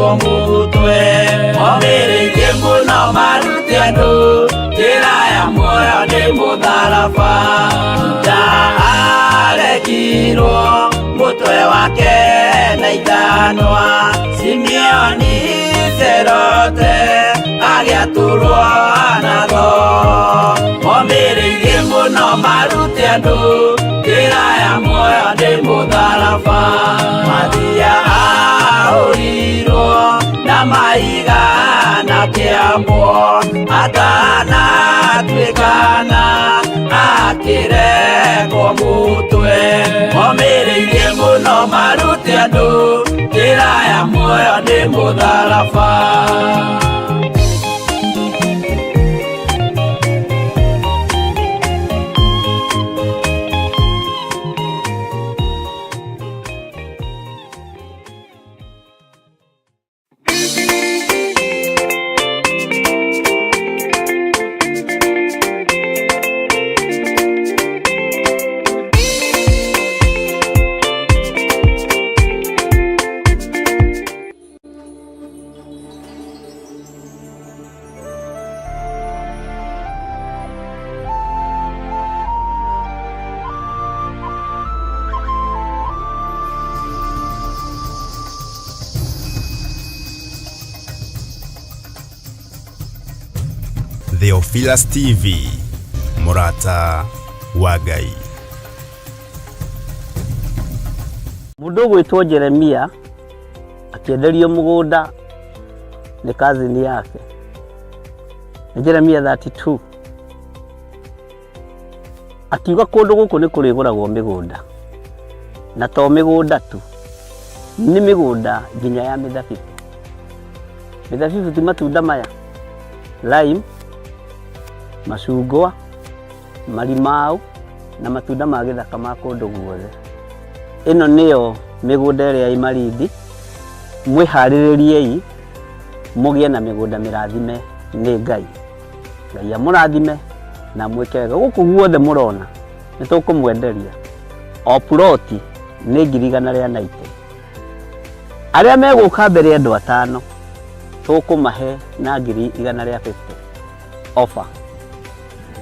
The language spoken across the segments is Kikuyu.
Mũtwe omĩrĩirie mũno marute andũ njĩra ya muoyo nĩ mũtharaba. Juda aregirwo mũtwe wake na ithanwa, Simeoni Serote agĩatũrwo na thoo. Omĩrĩirie mũno marute andũ njĩra ya muoyo nĩ mũtharaba. Mathia ahũrirwo na mahiga na kĩambwo, atanatuĩkana akĩrekwo mũtwe. Omĩrĩirie mũno marute andũ njĩra ya muoyo nĩ mũtharaba. Theophilus TV, mũrata wa Ngai. Mũndũ ũgwĩtwo Jeremia akĩenderio mũgũnda nĩ cousin yake. Nĩ Jeremia 32. Akiuga kũndũ gũkũ nĩ kũrĩgũragwo mĩgũnda, na to mĩgũnda tu, nĩ mĩgũnda nginya ya mĩthabibũ. Mĩthabibũ ti matunda maya, lime, macungwa, marimau na matunda ma gĩthaka ma kũndũ guothe. Ĩno nĩyo mĩgũnda ĩrĩa ĩ Malindi, mwĩharĩrĩriei mũgĩe na mĩgũnda mĩrathime nĩ Ngai. Ngai amũrathime na amwĩke wega. Gũkũ guothe mũrona nĩ tũkũmwenderia o ploti nĩ 190,000. Arĩa megũka mbere andũ atano tũkũmahe na 150,000 offer.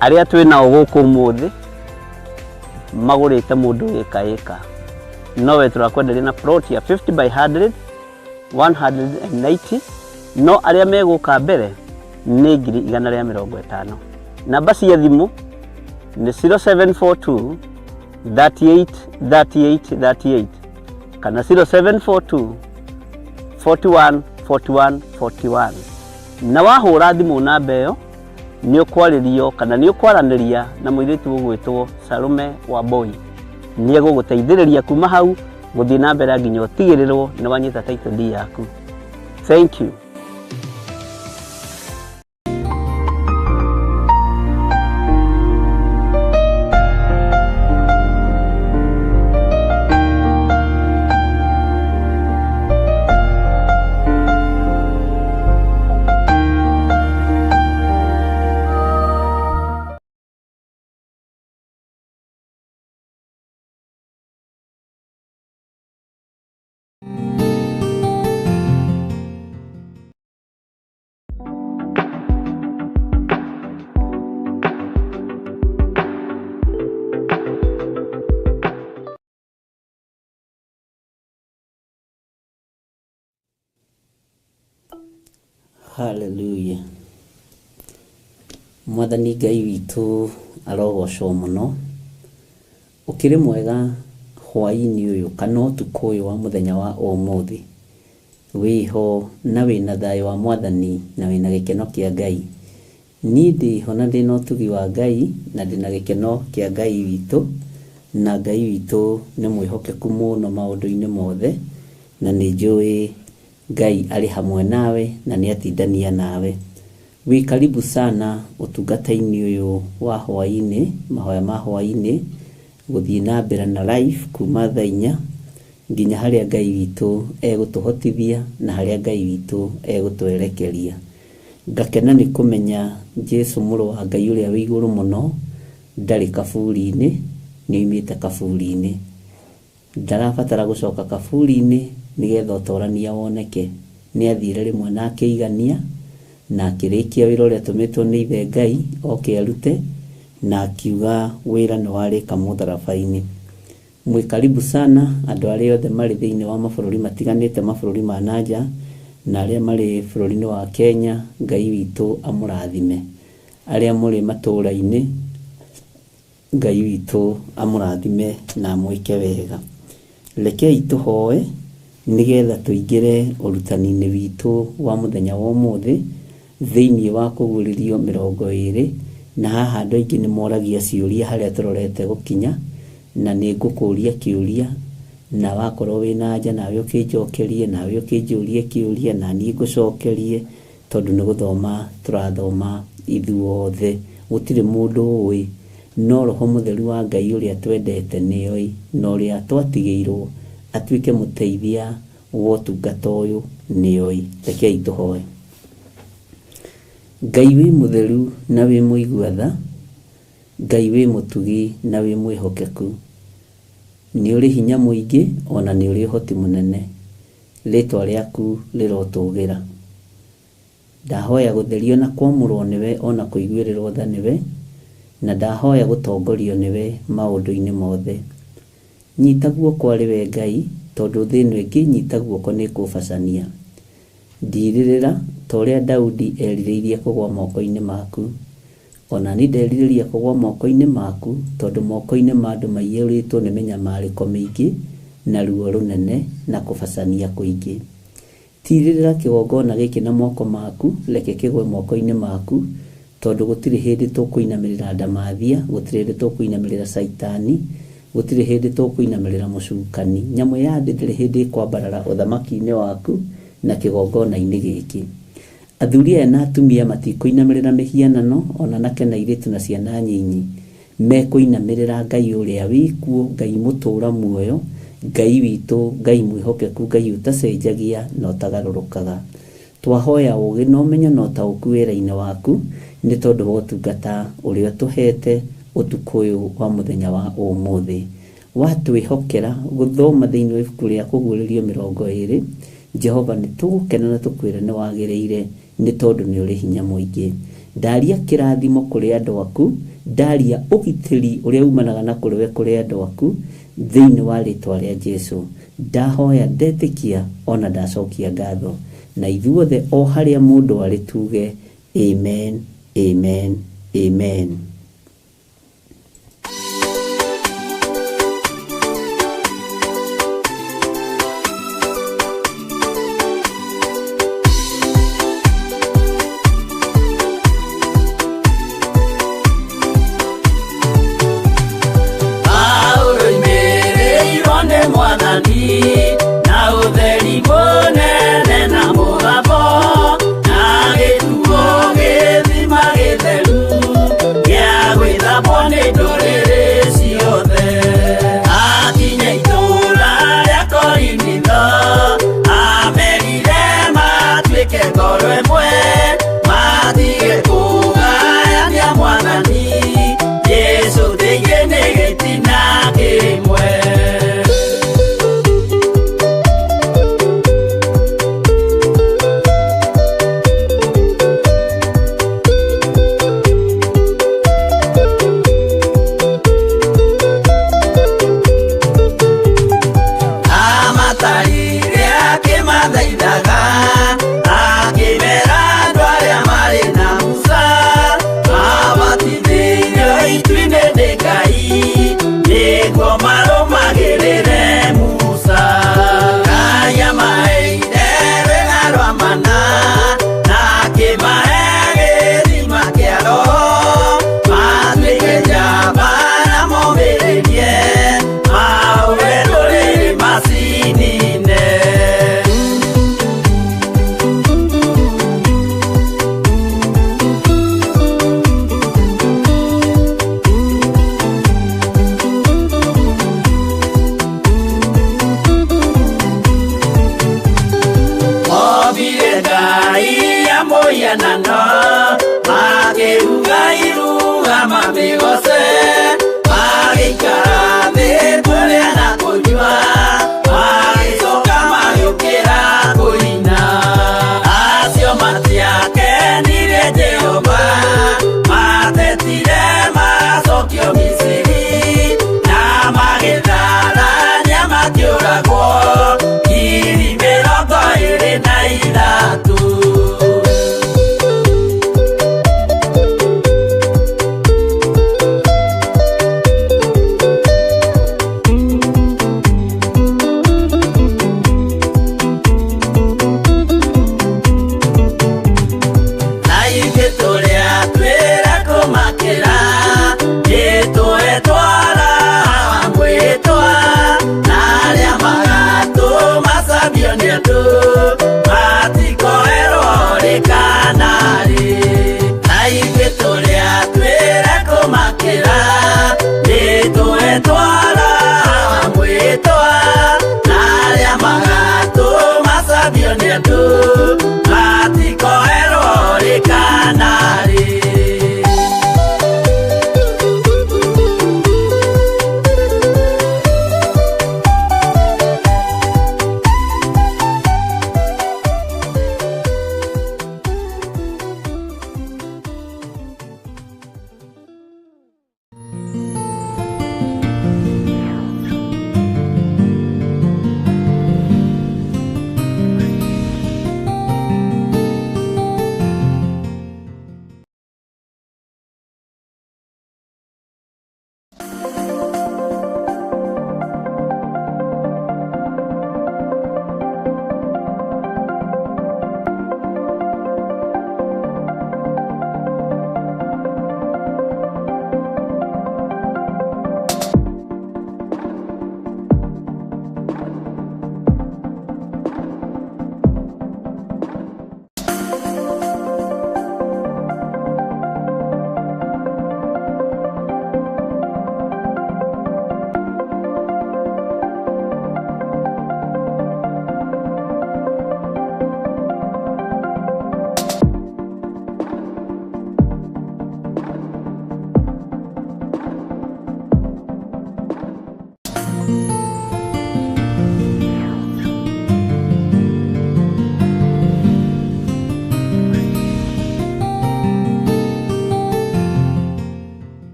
Arĩa twĩ nao gũkũ ũmũthĩ magũrĩte mũndũ ĩka ĩka, nowe tũrakwenderia na plot ya 50 by 100 190, no arĩa megũka mbere nĩ 150,000. Namba cia thimũ nĩ 0742 38 38 38 kana 0742 41 41 41. Na wahũra thimũ namba ĩyo nĩ ũkwarĩrio kana nĩ ũkwaranĩria na mũirĩtu ũgwĩtwo Salome Wambui. Nĩ egũgũteithĩrĩria kuma hau gũthiĩ na mbere nginya ũtigĩrĩrwo nĩ wanyita title deed yaku. Thank you. Hallelujah. Mwathani Ngai witũ arogocwo mũno. Ũkĩrĩ mwega hwaĩ-inĩ ũyũ kana ũtukũ ũyũ wa mũthenya wa ũmũthĩ. Wĩho na wĩna thayũ wa Mwathani na wĩna gĩkeno kĩa Ngai. Niĩ ndĩho na ndĩna ũtugi wa Ngai na ndĩna gĩkeno kĩa Ngai witũ, na Ngai witũ nĩ mwĩhokeku mũno maũndũ-inĩ mothe, na nĩ njũĩ Ngai arĩ hamwe nawe na nĩ atindania nawe. Wĩ karibu sana ũtungata-inĩ ũyũ wa hwaĩ-inĩ, mahoya ma hwaĩ-inĩ, gũthiĩ na mbere na live kuma thaa inya nginya harĩa Ngai witũ egũtũhotithia na harĩa Ngai witũ egũtwerekeria. Ngakena nĩ kũmenya Jesu mũrũ wa Ngai ũrĩa wĩ igũrũ mũno ndarĩ kaburi-inĩ, nĩ oimĩte kaburi-inĩ. Ndarabatara gũcoka kaburi-inĩ nĩgetha ũtorania woneke. Nĩ athiire rĩmwe na akĩigania na akĩrĩkia wĩra ũrĩa atũmĩtwo nĩ ithe Ngai oke arute, na akiuga wĩra nĩ warĩka mũtharaba-inĩ. Mwĩ karibu sana andũ arĩa othe marĩ thĩinĩ wa mabũrũri matiganĩte, mabũrũri ma nanja na arĩa marĩ bũrũri-inĩ wa Kenya, Ngai witũ amũrathime. Arĩa mũrĩ matũũra-inĩ, Ngai witũ amũrathime na amwĩke wega. Rekei tũhoe nĩgetha tũingĩre ũrutani-inĩ witũ wa mũthenya wa ũmũthĩ thĩinĩ wa kũguũrĩrio 20. Na haha andũ aingĩ nĩ moragia ciũria harĩa tũrorete gũkinya, na nĩ ngũkũria kĩũria, na wakorwo wĩna anja nawe ũkĩnjokerie, nawe ũkĩnjũrie kĩũria na niĩ ngũcokerie, tondũ nĩ gũthoma tũrathoma ithuothe, gũtirĩ mũndũ ũĩ, no Roho Mũtheru wa Ngai ũrĩa twendete nĩoĩ, na ũrĩa twatigĩirwo atuĩke mũteithia wa ũtungata ũyũ nĩoĩ. Rekei tũhoe. Ngai wĩ mũtheru na wĩ mũigua tha, Ngai wĩ mũtugi na wĩ mwĩhokeku, nĩ ũrĩ hinya mũingĩ ona nĩ ũrĩ ũhoti mũnene, rĩtwa rĩaku rĩrotũgĩra. Ndahoya gũtherio na kwamũrwo nĩwe ona kũiguĩrĩrwo tha nĩwe, na ndahoya gũtongorio nĩwe maũndũ-inĩ mothe. Nyita guoko arĩ we Ngai, tondũ thĩ ĩno ĩngĩnyita guoko nĩ ĩkũbacania. Ndirĩrĩra ta ũrĩa Daudi erirĩirie kũgwa moko-inĩ maku, ona niĩ nderirĩria kũgwa moko-inĩ maku, tondũ moko-inĩ ma andũ maiyũrĩtwo nĩ mĩnyamarĩko mĩingĩ na ruo rũnene na kũbacania kũingĩ. Tirĩrĩra kĩgongona gĩkĩ na moko maku, reke kĩgwe moko-inĩ maku, tondũ gũtirĩ hĩndĩ tũkũinamĩrĩra ndamathia, gũtirĩ hĩndĩ tũkũinamĩrĩra caitani, gũtirĩ hĩndĩ tũkũinamĩrĩra mũcukani. Nyamũ ya thĩ ndĩrĩ hĩndĩ ĩkwambarara ũthamaki-inĩ waku na kĩgongona-inĩ gĩkĩ. Athuri aya na atumia matikũinamĩrĩra mĩhianano, ona anake na airĩtu na ciana nyinyi. Mekũinamĩrĩra Ngai ũrĩa wĩkuo, Ngai mũtũũra muoyo, Ngai witũ, Ngai mwĩhokeku, Ngai ũtacenjagia na ũtagarũrũkaga. Twahoya ũũgĩ na ũmenyo na ũtaũku wĩra-inĩ waku, nĩ tondũ wa ũtungata ũrĩa ũtũhete ũtukũ ũyũ wa mũthenya wa ũmũthĩ. Watwĩhokera gũthoma thĩinĩ wa ibuku rĩa kũguũrĩrio 20, Jehova nĩ tũgũkena na tũkwĩre nĩ wagĩrĩire, nĩ tondũ nĩ ũrĩ hinya mũingĩ. Ndaria kĩrathimo kũrĩ andũ aku, ndaria ũgitĩri ũrĩa umanaga na kũrĩ we kũrĩ andũ aku, thĩinĩ wa rĩtwa rĩa Jesu. Ndahoya ndetĩkia ona ndacokia ngatho, na ithuothe o harĩa mũndũ arĩ tuge amen, amen, amen. Paulo imĩrĩirwo nĩ Mwathani na ũtheri mũnene na mũgambo, na gĩtuo gĩthima gĩtheru kĩa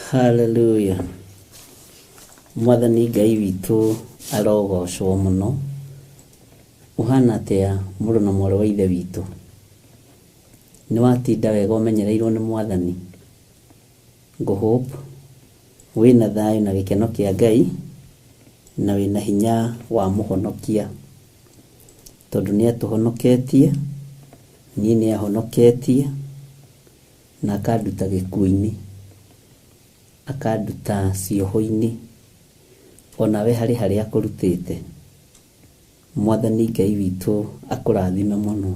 Hallelujah. Mwathani Ngai witũ arogocwo mũno. Ũhana atĩa mũrũ na mwarĩ wa ithe witũ? Nĩ watinda wega ũmenyereirwo nĩ Mwathani? Ngũ hope wĩna thayũ na gĩkeno kĩa Ngai na wĩna hinya wa mũhonokia, tondũ nĩ atũhonoketie, niĩ nĩ ahonoketie na akanduta gĩkuũ-inĩ, akanduta cioho-inĩ, onawe harĩ harĩa akũrutĩte. Mwathani Ngai witũ akũrathime mũno.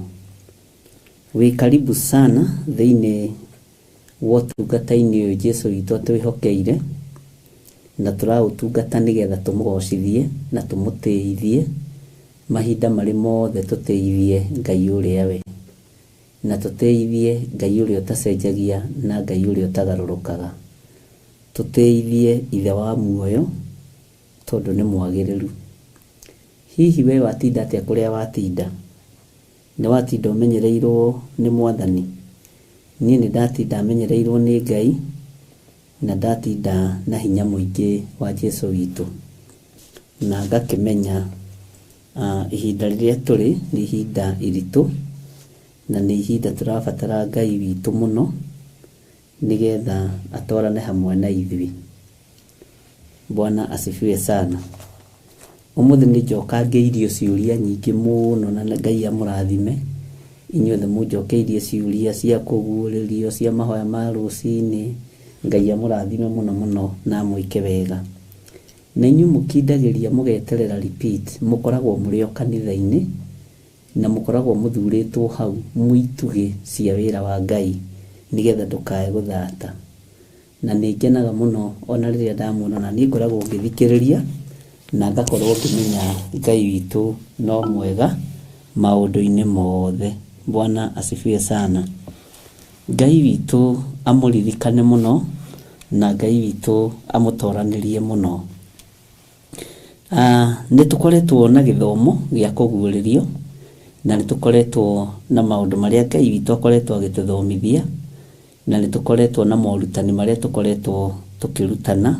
Wĩ karibu sana thĩinĩ wa ũtungata-inĩ ũyũ Jesũ witũ atwĩhokeire, na tũraũtungata nĩgetha tũmũgocithie na tũmũtĩithie mahinda marĩ mothe, tũtĩithie Ngai ũrĩa we, na tũtĩithie Ngai ũrĩa ũtacenjagia na Ngai ũrĩa ũtagarũrũkaga, tũtĩithie Ithe wa muoyo tondũ nĩ mwagĩrĩru. Hihi we watinda atĩa kũrĩa watinda? Nĩ watinda ũmenyereirwo nĩ Mwathani? Niĩ nĩ ndatinda menyereirwo nĩ Ngai na ndatinda na hinya mũingĩ wa Jesũ witũ, na ngakĩmenya ihinda rĩrĩa tũrĩ nĩ ihinda iritũ na nĩ ihinda tũrabatara Ngai witũ mũno nĩgetha atwarane hamwe na ithuĩ. Bwana asifiwe sana. Ũmũthĩ nĩ njokangĩirio ciũria nyingĩ mũno na Ngai amũrathime inyuothe mũnjokeirie ciũria cia kũguũrĩrio cia mahoya ma rũcinĩ. Ngai amũrathime mũno mũno na amwĩke wega. Na inyuĩ mũkindagĩria mũgeterera repeat, mũkoragwo mũrĩ o kanitha-inĩ na mũkoragwo mũthurĩtwo hau mwĩ itugĩ cia wĩra wa Ngai nĩgetha ndũkae gũthata. Na nĩ ngenaga mũno ona rĩrĩa ndamuona, na niĩ ngoragwo ngĩthikĩrĩria na ngakorwo ngĩmenya Ngai witũ no mwega maũndũ-inĩ mothe. Bwana asifiwe sana. Ngai witũ amũririkane mũno na Ngai witũ amũtoranĩrie mũno. Nĩ tũkoretwo na gĩthomo gĩa kũguũrĩrio na nĩ tũkoretwo na maũndũ marĩa Ngai witũ akoretwo agĩtũthomithia, na nĩ tũkoretwo na morutani marĩa tũkoretwo tũkĩrutana,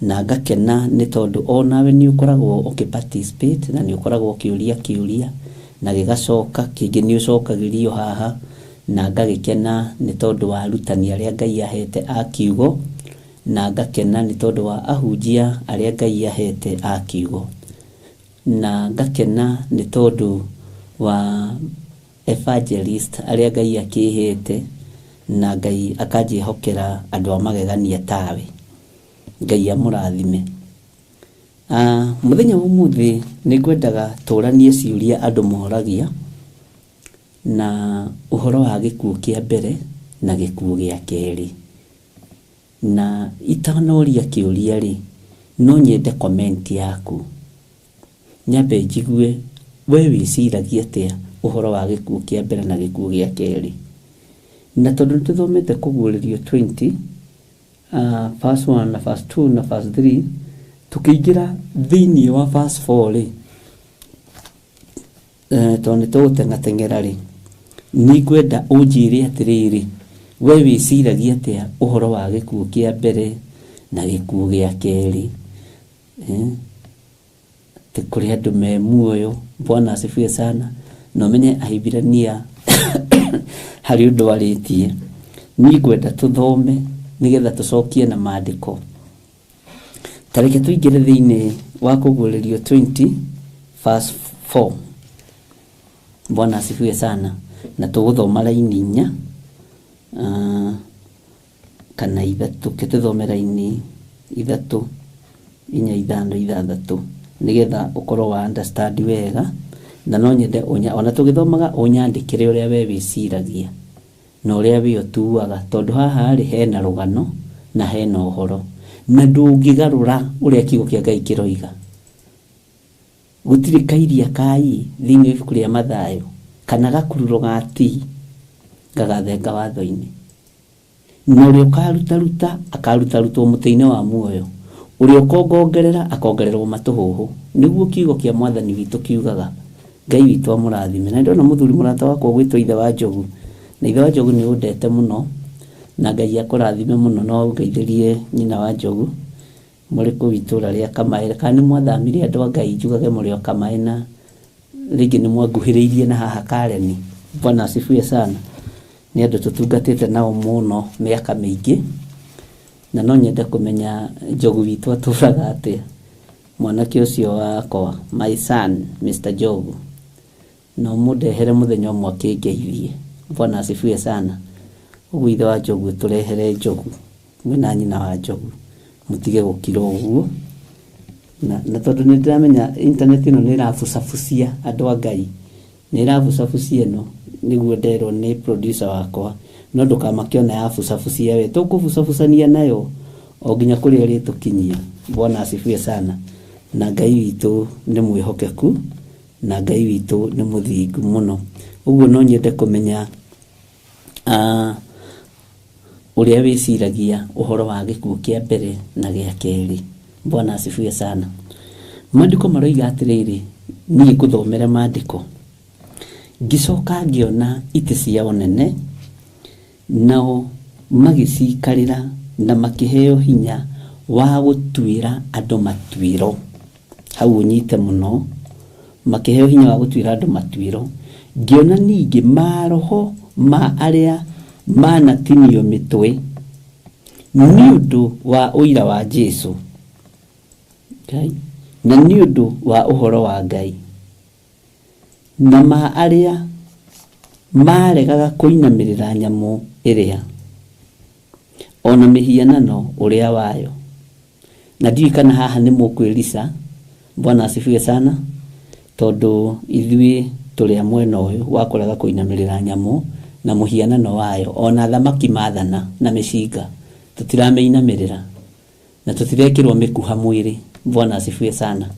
na ngakena nĩ tondũ onawe nĩ ũkoragwo ũkĩ participate na nĩ ũkoragwo ũkĩũria kĩũria na gĩgacoka kĩngĩ nĩ ũcokagĩrio haha, na ngagĩkena nĩ tondũ wa arutani arĩa Ngai ahete a kiugo, na ngakena nĩ tondũ wa ahunjia arĩa Ngai ahete a kiugo, na ngakena nĩ tondũ wa evangelist arĩa Ngai akĩhete na Ngai akanjĩhokera andũ a magegania tawe. Ngai amũrathime. Mũthenya wa ũmũthĩ nĩ ngwendaga tũranie ciũria andũ moragia na ũhoro wa gĩkuũ kĩa mbere na gĩkuũ gĩa kerĩ. Na itanoria kĩũria rĩ, no nyende comment yaku, nyambe njigue we wĩciragia atĩa ũhoro wa gĩkuũ kĩa mbere na gĩkuũ gĩa kerĩ. Na tondũ nĩtũthomete kũguũrĩrio 20 verse 1 na verse 2 na verse 3, tũkĩingĩra thĩinĩ wa verse 4 rĩ, tondũ nĩ tũgũteng'ateng'era rĩ, nĩ ngwenda ũnjĩre atĩrĩrĩ, we wĩciragia atĩa ũhoro wa gĩkuũ kĩa mbere na gĩkuũ gĩa kerĩ? Atĩ kũrĩ andũ me muoyo. Bwana asifiwe sana. Na ũmenye Ahibirania harĩ ũndũ arĩtie. Niĩ ngwenda tũthome nĩgetha tũcokie na maandĩko. Ta reke tũingĩre thĩinĩ wa kũguũrĩrio 20 verse 4. Bwana asifiwe sana. Na tũgũthoma raini inya kana ithatũ, ke tũthome raini ithatũ, inya, ithano, ithathatũ, nĩgetha ũkorwo wa understand wega. Na no nyende ona tũgĩthomaga ũnyandĩkĩre ũrĩa we wĩciragia na ũrĩa we ũtuaga, tondũ haha rĩ hena rũgano na hena ũhoro, na ndũngĩgarũra ũrĩa kiugo kĩa Ngai kĩroiga. Gũtirĩ kairia kai thĩinĩ wa ibuku rĩa Mathayo kana gakururo ga T gagathenga watho-inĩ. Na ũrĩa ũkarutaruta akarutarutwo mũtĩ-inĩ wa muoyo, ũrĩa ũkongongerera akongererwo matũhũhũ. Nĩguo kiugo kĩa Mwathani witũ kiugaga. Ngai witũ amũrathime. Na ndona mũthuri mũrata wakwa ũgwĩtwo Ithe wa Njogu, na Ithe wa Njogu nĩ ũndete mũno, Na Ngai akũrathime mũno, no ũngeithĩrie nyina wa Njogu mũrĩ kũu itũra rĩa Kamaĩ. Kana nĩ mwathamire andũ a Ngai, njugage mũrĩ o Kamaĩ na rĩngĩ nĩ mwanguhĩrĩirie na haha Kareni. Bwana asifiwe sana. Nĩ andũ tũtungatĩte nao mũno mĩaka mĩingĩ, na no nyende kũmenya Njogu witũ atũraga atĩa, mwanake ũcio wakwa, my son Mr. Njogu, no mũndehere mũthenya ũmwe akĩngeithie. Bwana asifiwe sana. Ũguo ithe wa Njogu, tũrehere Njogu mwĩna nyina wa Njogu, mũtige gũkira ũguo. Na tondũ nĩ ndĩramenya internet ĩno nĩ ĩrabucabucia andũ a Ngai, nĩ ĩrabucabucia ĩno, nĩguo nderwo nĩ producer wakwa, no ndũkamake ona yabucabucia, we tũkũbucabucania nayo o nginya kũrĩa ĩrĩtũkinyia. Bwana asifiwe sana. Na Ngai witũ nĩ mwĩhokeku, na Ngai witũ nĩ mũthingu mũno. Ũguo no nyende kũmenya ũrĩa wĩciragia ũhoro wa gĩkuũ kĩa mbere na gĩa kerĩ. Bwana asifiwe sana. Maandĩko maroiga atĩrĩrĩ, niĩ ngũthomere maandĩko. Ngĩcoka ngĩona itĩ cia ũnene, nao magĩcikarĩra na makĩheo hinya wa gũtuĩra andũ matuĩro. Hau ũnyite mũno, makĩheo hinya wa gũtuĩra andũ matuĩro. Ngĩona ningĩ maroho ma arĩa manatinio mĩtwe nĩ ũndũ wa ũira wa Jesũ Ngai, na nĩ ũndũ wa ũhoro wa Ngai, na ma arĩa maregaga kũinamĩrĩra nyamũ ĩrĩa ona mĩhianano ũrĩa wayo. Na ndiũĩ kana haha nĩ mũkwĩrica. Bwana asifiwe sana. Tondũ ithuĩ tũrĩ a mwena ũyũ wa kũrega kũinamĩrĩra nyamũ na mũhianano wayo, ona thamaki mathana na mĩcinga tũtiramĩinamĩrĩra na tũtirekĩrwo mĩkuha mwĩrĩ. Bwana asifiwe sana.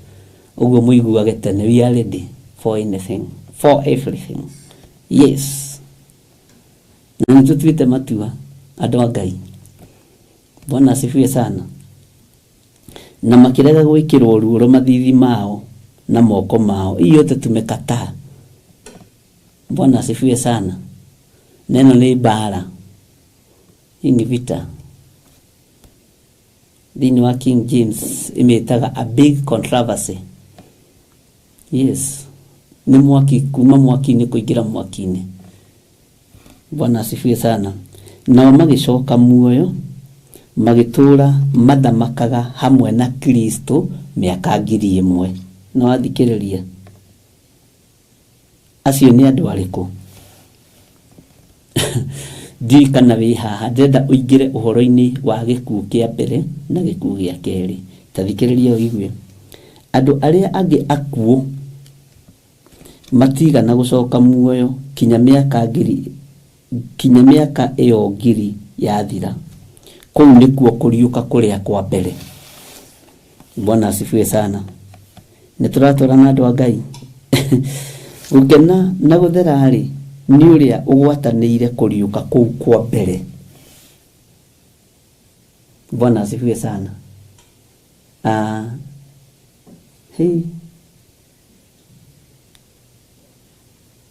Ũguo mũiguage tene, we are ready for anything, for everything. Yes, na nĩ tũtuĩte matua andũ a Ngai. Bwana asifiwe sana. Na makĩrega gwĩkĩrwo ruoro mathithi mao na moko mao, hii yote tumekataa. Bwana asifiwe sana. Neno nĩ mbara, hii ni vita. Thĩinĩ wa King James ĩmĩtaga a big controversy. Yes, nĩ mwaki kuma mwaki-inĩ kũingĩra mwaki-inĩ. Bwana asifiwe sana. Nao magĩcoka muoyo, magĩtũũra mathamakaga hamwe na Kristo mĩaka 1000. No wathikĩrĩria, acio nĩ andũ arĩkũ? Ndiũĩ kana wĩ haha, ndĩrenda ũingĩre ũhoro-inĩ wa gĩkuũ kĩa mbere na gĩkuũ gĩa kerĩ. Ta thikĩrĩria ũigue. Andũ arĩa angĩ akuũ matigana gũcoka muoyo kinya mĩaka ngiri, kinya mĩaka ĩyo 1000 yathira. Kũu nĩkuo kũriũka kũrĩa kwa mbere. Bwana asifiwe sana. Nĩ tũratwarana andũ a Ngai. Gũkena na gũthera-rĩ, nĩ ũrĩa ũgwatanĩire kũriũka kũu kwa mbere. Bwana asifiwe sana. Hey.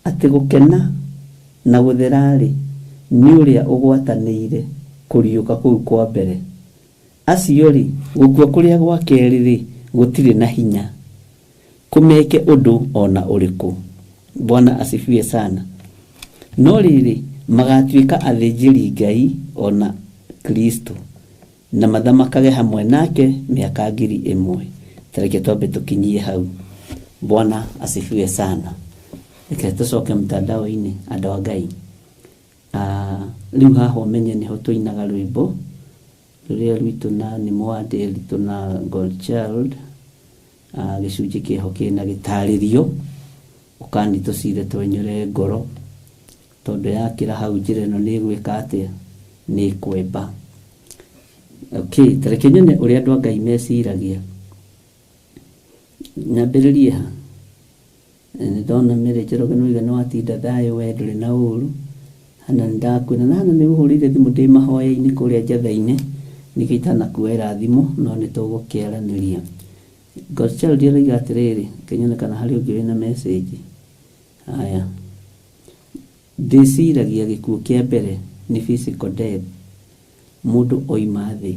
Atĩ gũkena na gũthera-rĩ, nĩ ũrĩa ũgwatanĩire kũriũka kũu kwa mbere. Acio-rĩ, gũkua kũrĩa gwa kerĩ-rĩ, gũtirĩ na hinya kũmeke ũndũ ona ũrĩkũ. Bwana asifiwe sana. No rĩrĩ, magatuĩka athĩnjĩri Ngai ona Kristo, na mathamakage hamwe nake mĩaka 1000. Tareke twambe tũkinyie hau. Bwana asifiwe sana. Reke tũcoke mtandao-inĩ andũ a Ngai. Rĩu haha ũmenye nĩho tũinaga rwĩmbo rũrĩa rwitũ na nĩ Mwadĩritũ na Godchild. Gĩcunjĩ kĩho kĩna gĩtarĩrio, ũkani tũcire twenyũre ngoro, tondũ yakĩra hau njĩra ĩno nĩ ĩgwĩka atĩa, nĩ ĩkwemba. Okay, tareke nyone ũrĩa andũ a Ngai meciragia. Nyambĩrĩrie ha? Nĩ ndona Mary Njoroge nĩwaiga nĩ watinda thayũ, we ndũrĩ na ũru. Hana nĩ ndakwĩra, na Hana nĩ ũhũrĩire thimũ ndĩ mahoya-inĩ kũrĩa njatha-inĩ, nĩkĩo itanakuoera thimũ, no nĩ tũgũkĩaranĩria. Godchild aroiga atĩrĩrĩ, kĩnyone kana harĩ ũngĩ wĩna message. Haya, ndĩciragia gĩkuũ kĩa mbere nĩ physical death, Mũndũ oima thĩ,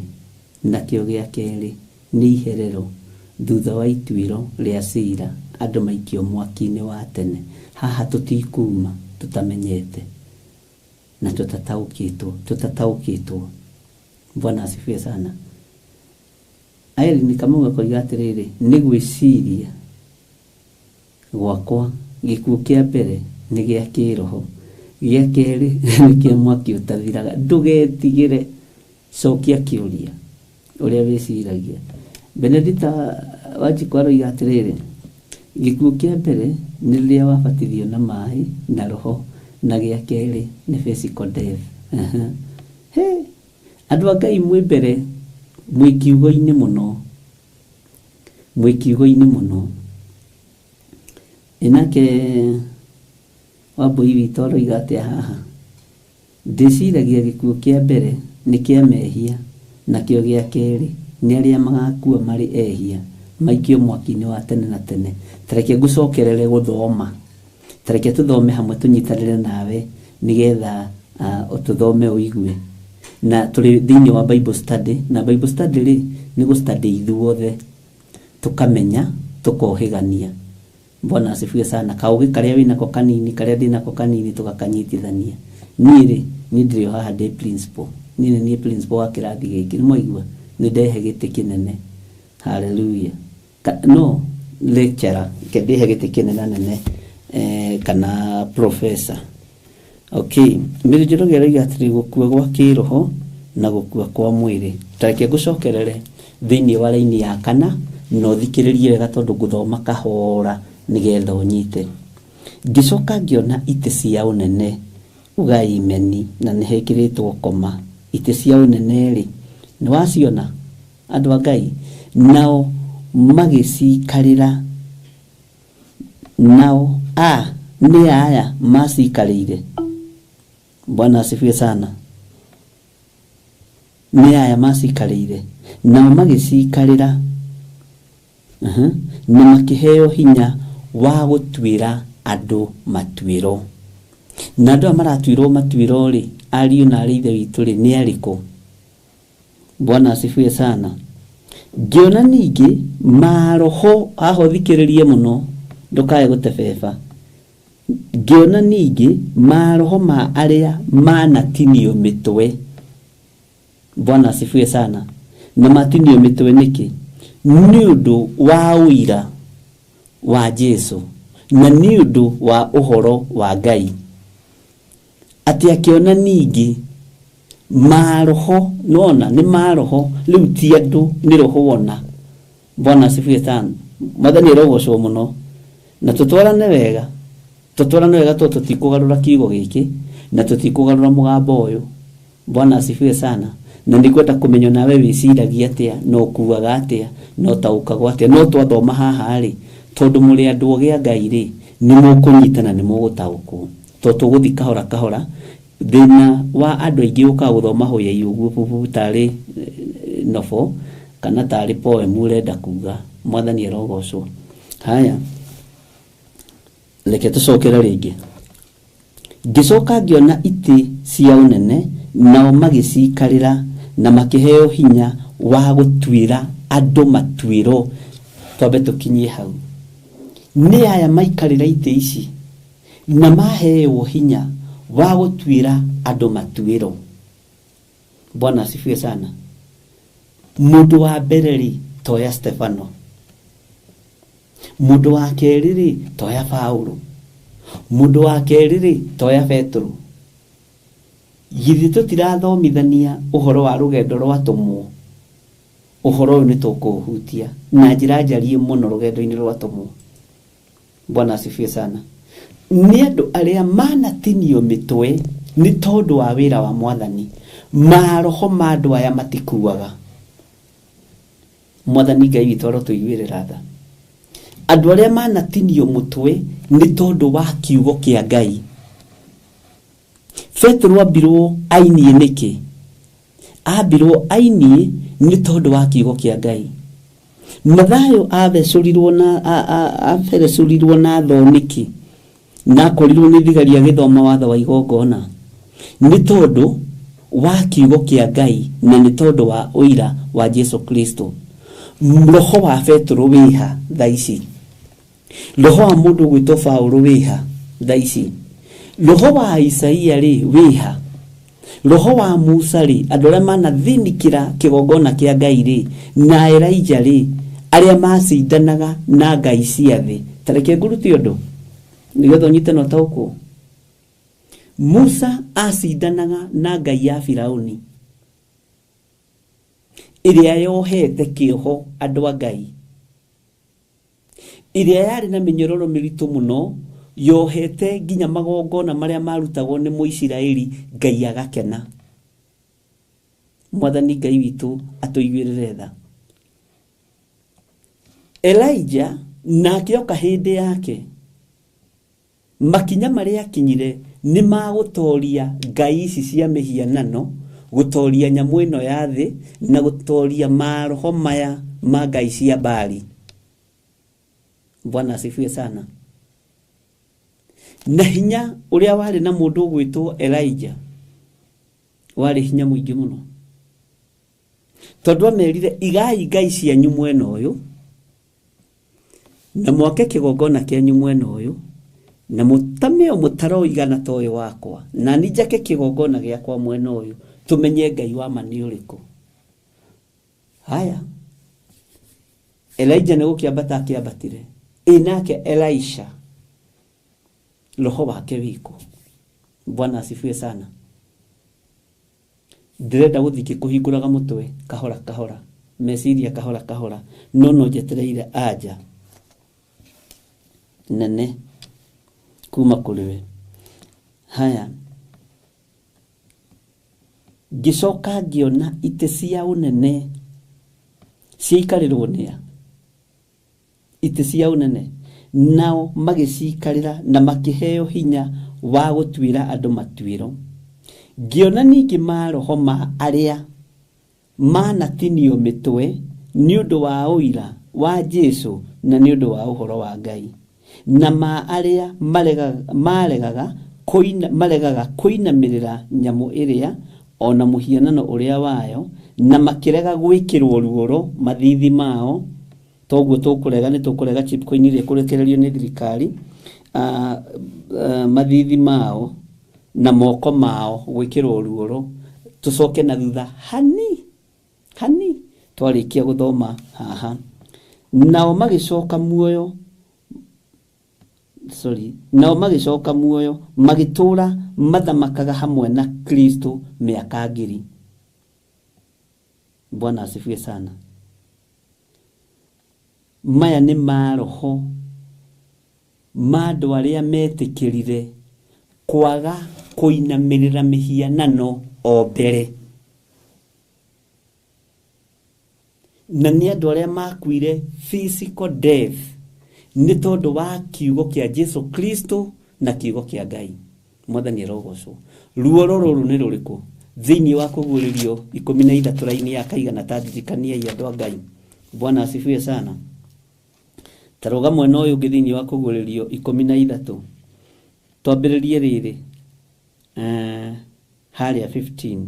nakĩo gĩa kerĩ nĩ iherero thutha wa ituĩro rĩa cira andũ maikio mwaki-inĩ wa tene. Haha tũtikuma tũtamenyete na tũtataũkĩtwo, tũtataũkĩtwo. Bwana asifiwe sana. Irene Kamau akoiga atĩrĩrĩ, nĩ gwĩciria gwakwa gĩkuũ kĩa mbere nĩ gĩa kĩroho, gĩa kerĩ nĩ kĩa mwaki ũtathiraga. Ndũgetigĩre, cokia kĩũria ũrĩa wĩciragia. Benedita Wanjikũ aroiga atĩrĩrĩ, gĩkuũ kĩa mbere nĩ rĩrĩa wabatithio na maĩ na roho, na gĩa kerĩ nĩ physical death. He, andũ a Ngai mwĩ mbere, mwĩ kiugo-inĩ mũno, mwĩ kiugo-inĩ mũno. Ĩ nake Wambũi witũ aroiga atĩa haha? Ndĩciragia gĩkuũ kĩa mbere nĩ kĩa mehia, nakĩo gĩa kerĩ nĩ arĩa magakua marĩ ehia, maikio mwaki-inĩ wa tene na tene. Ta reke ngũcokerere gũthoma. Ta reke tũthome hamwe tũnyitanĩre nawe nĩgetha tũthome ũigue. Na tũrĩ thĩinĩ wa Bible study, na Bible study rĩ, nĩ gũ study ithuothe, tũkamenya, tũkohĩgania. Bwana asifiwe sana. Kaũgĩ karĩa wĩnako kanini, karĩa ndĩnako kanini tũgakanyitithania. Niĩ rĩ, niĩ ndĩrĩ o haha ndĩ principal. Niĩ nĩ niĩ principal wa kĩrathi gĩkĩ. Nĩ mwaigua? Nĩ ndehe gĩtĩ kĩnene. Hallelujah. Ka, no lecturer, reke ndĩhe gĩtĩ kĩnena nene kana professor. Okay, Mary Njoroge aroiga atĩrĩ gũkua gwa kĩroho na gũkua kwa mwĩrĩ. Ta reke ngũcokerere thĩinĩ wa raini ya kana na ũthikĩrĩrie wega tondũ ngũthoma kahora nĩgetha ũnyite. Ngĩcoka ngĩona itĩ cia ũnene, uga imeni, na nĩ hekĩrĩtwo koma. Itĩ cia ũnene rĩ, nĩ waciona andũ a Ngai? Nao magĩcikarĩra. Nao a nĩ aya macikarĩire. Bwana asifiwe sana. Nĩ aya macikarĩire. Nao magĩcikarĩra na makĩheo hinya wa gũtuĩra andũ matuĩro. Na andũ aya maratuĩrwo matuĩro-rĩ, ariũ na arĩ ithe witũ-rĩ, nĩ arĩkũ? Bwana asifiwe sana. Ngĩona ningĩ maroho, haha ũthikĩrĩrie mũno ndũkae gũtebeba. Ngĩona ningĩ maroho ma arĩa manatinio mĩtwe. Bwana asifiwe sana. Na matinio mĩtwe nĩkĩ? Nĩ ũndũ wa ũira wa Jesu na nĩ ũndũ wa ũhoro wa Ngai. Atĩ akĩona ningĩ maroho, nĩwona nĩ maroho, rĩu ti andũ, nĩ roho wona. Bwana asifiwe sana. Mwathani arogocwo mũno. Na tũtwarane wega, tũtwarane wega tondũ tũtikũgarũra kiugo gĩkĩ na tũtikũgarũra mũgambo ũyũ. Bwana asifiwe sana. Na nĩ ngwenda kũmenya nawe wĩciragia atĩa, na ũkuaga atĩa, na ũtaũkagwo atĩa. No twathoma haha rĩ, tondũ mũrĩ andũ ogĩ a Ngai rĩ, nĩ mũkũnyita na nĩ mũgũtaũkwo. Tondũ tũgũthiĩ kahora kahora, thĩna wa andũ aingĩ ũkaga gũthoma hũyai ũguo bubu tarĩ novel kana tarĩ poem ũrenda kuga. Mwathani arogocwo. Haya, reke tũcokere rĩngĩ. Ngĩcoka ngĩona itĩ cia ũnene, nao magĩcikarĩra, na makĩheo hinya wa gũtuĩra andũ matuĩro. Twambe tũkinyie hau. Nĩ aya maikarĩra itĩ ici na maheo hinya wa gũtuĩra andũ matuĩro. Bwana asifiwe sana. Mũndũ wa mbere rĩ, toya Stefano. Mũndũ wa kerĩ rĩ, toya Paulo. Mũndũ wa kerĩ rĩ, toya Petero. Githĩ tũtirathomithania ũhoro wa rũgendo rwa atũmwo? Ũhoro ũyũ nĩ tũkũũhutia na njĩra njariĩ mũno rũgendo-inĩ rwa atũmwo. Bwana asifiwe sana. Nĩ andũ arĩa manatinio mĩtwe nĩ tondũ wa wĩra wa Mwathani. Maroho ma andũ aya matikuaga. Mwathani Ngai witũ arotũiguĩrĩra tha. Andũ arĩa manatinio mũtwe nĩ tondũ wa kiugo kĩa Ngai. Petero ambirwo ainie nĩkĩ? Ambirwo ainie nĩ tondũ wa kiugo kĩa Ngai. Mathayo athecũrirwo na aberecũrirwo na thoo nĩkĩ? Na akorirwo nĩ thigari agĩthoma watho wa igongona. Nĩ tondũ wa kiugo kĩa Ngai na nĩ tondũ wa ũira wa Jesu Kristo. Roho wa Petero wĩha thaa ici, roho wa mũndũ ũgwĩtwo Paulo wĩha thaa ici, roho wa Isaia rĩ wĩha, roho wa Musa rĩ, andũ arĩa manathinikĩra kĩgongona kĩa Ngai rĩ, na Elijah rĩ, arĩa macindanaga na ngai cia thĩ. Ta reke ngũrute ũndũ nĩgetha ũnyite na ũtaũkwo. Musa acindanaga na ngai ya Firauni ĩrĩa yohete kĩoho andũ a Ngai, ĩrĩa yarĩ na mĩnyororo mĩritũ mũno, yohete nginya magongona marĩa marutagwo nĩ Mũisiraeli, Ngai agakena. Mwathani Ngai witũ atũiguĩrĩre tha. Elijah nake oka hĩndĩ yake, makinya marĩa akinyire nĩ magũtoria ngai ici cia mĩhianano, gũtoria nyamũ ĩno ya thĩ na gũtoria maroho maya ma ngai cia Baali. Bwana asifiwe sana. Na hinya ũrĩa warĩ na mũndũ ũgwĩtwo Elijah warĩ hinya mũingĩ mũno, tondũ amerire igai ngai cianyu mwena ũyũ na mwake kĩgongona kĩanyu mwena ũyũ na mũtame o mũtaro ũigana ta ũyũ wakwa, na niĩ njake kĩgongona gĩakwa mwena ũyũ, tũmenye Ngai wa ma nĩ ũrĩkũ. Haya, Elijah nĩ gũkĩambata akĩambatire, ĩ nake Elisha roho wake wiko. Bwana asifiwe sana. Ndĩrenda gũthiĩ ngĩkũhingũraga mũtwe kahora kahora, meciria kahora kahora, no no njetereire anja nene kuma kũrĩ we. Haya, ngĩcoka ngĩona itĩ cia ũnene ciaikarĩrwo nĩa, itĩ cia ũnene, nao magĩcikarĩra na makĩheo hinya wa gũtuĩra andũ matuĩro. Ngĩona ningĩ maroho ma arĩa manatinio mĩtwe nĩ ũndũ wa ũira wa Jesu na nĩ ũndũ wa ũhoro wa Ngai, na ma arĩa maregaga kũinamĩrĩra nyamũ ĩrĩa ona mũhianano ũrĩa wayo, na makĩrega gwĩkĩrwo ruoro mathithi mao. Toguo tũkũrega nĩ tũkũrega chip coin iria ĩkũrekererio nĩ thirikari, mathithi mao na moko mao gwĩkĩrwo ruoro. Tũcoke na thutha hani hani twarĩkia gũthoma haha. Nao magĩcoka muoyo, sorry, nao magĩcoka muoyo magĩtũra mathamakaga hamwe na Kristo mĩaka ngiri. Bwana asifiwe sana. Maya nĩ maroho ma andũ arĩa metĩkĩrire kwaga kũinamĩrĩra mĩhianano o mbere, na nĩ andũ arĩa makuire physical death nĩ tondũ wa kiugo kĩa Jesu Kristo na kiugo kĩa Ngai. Mwathani arogocwo. Ruoro rũrũ nĩ rũrĩkũ? Thĩinĩ wa kũguũrĩrio 13 raini ya kaigana, ta ndirikaniai andũ a Ngai. Bwana asifiwe sana. Ta rũga mwena ũyũ ũngĩ thĩinĩ wa kũguũrĩrio 13, twambĩrĩrie rĩrĩ harĩa 15,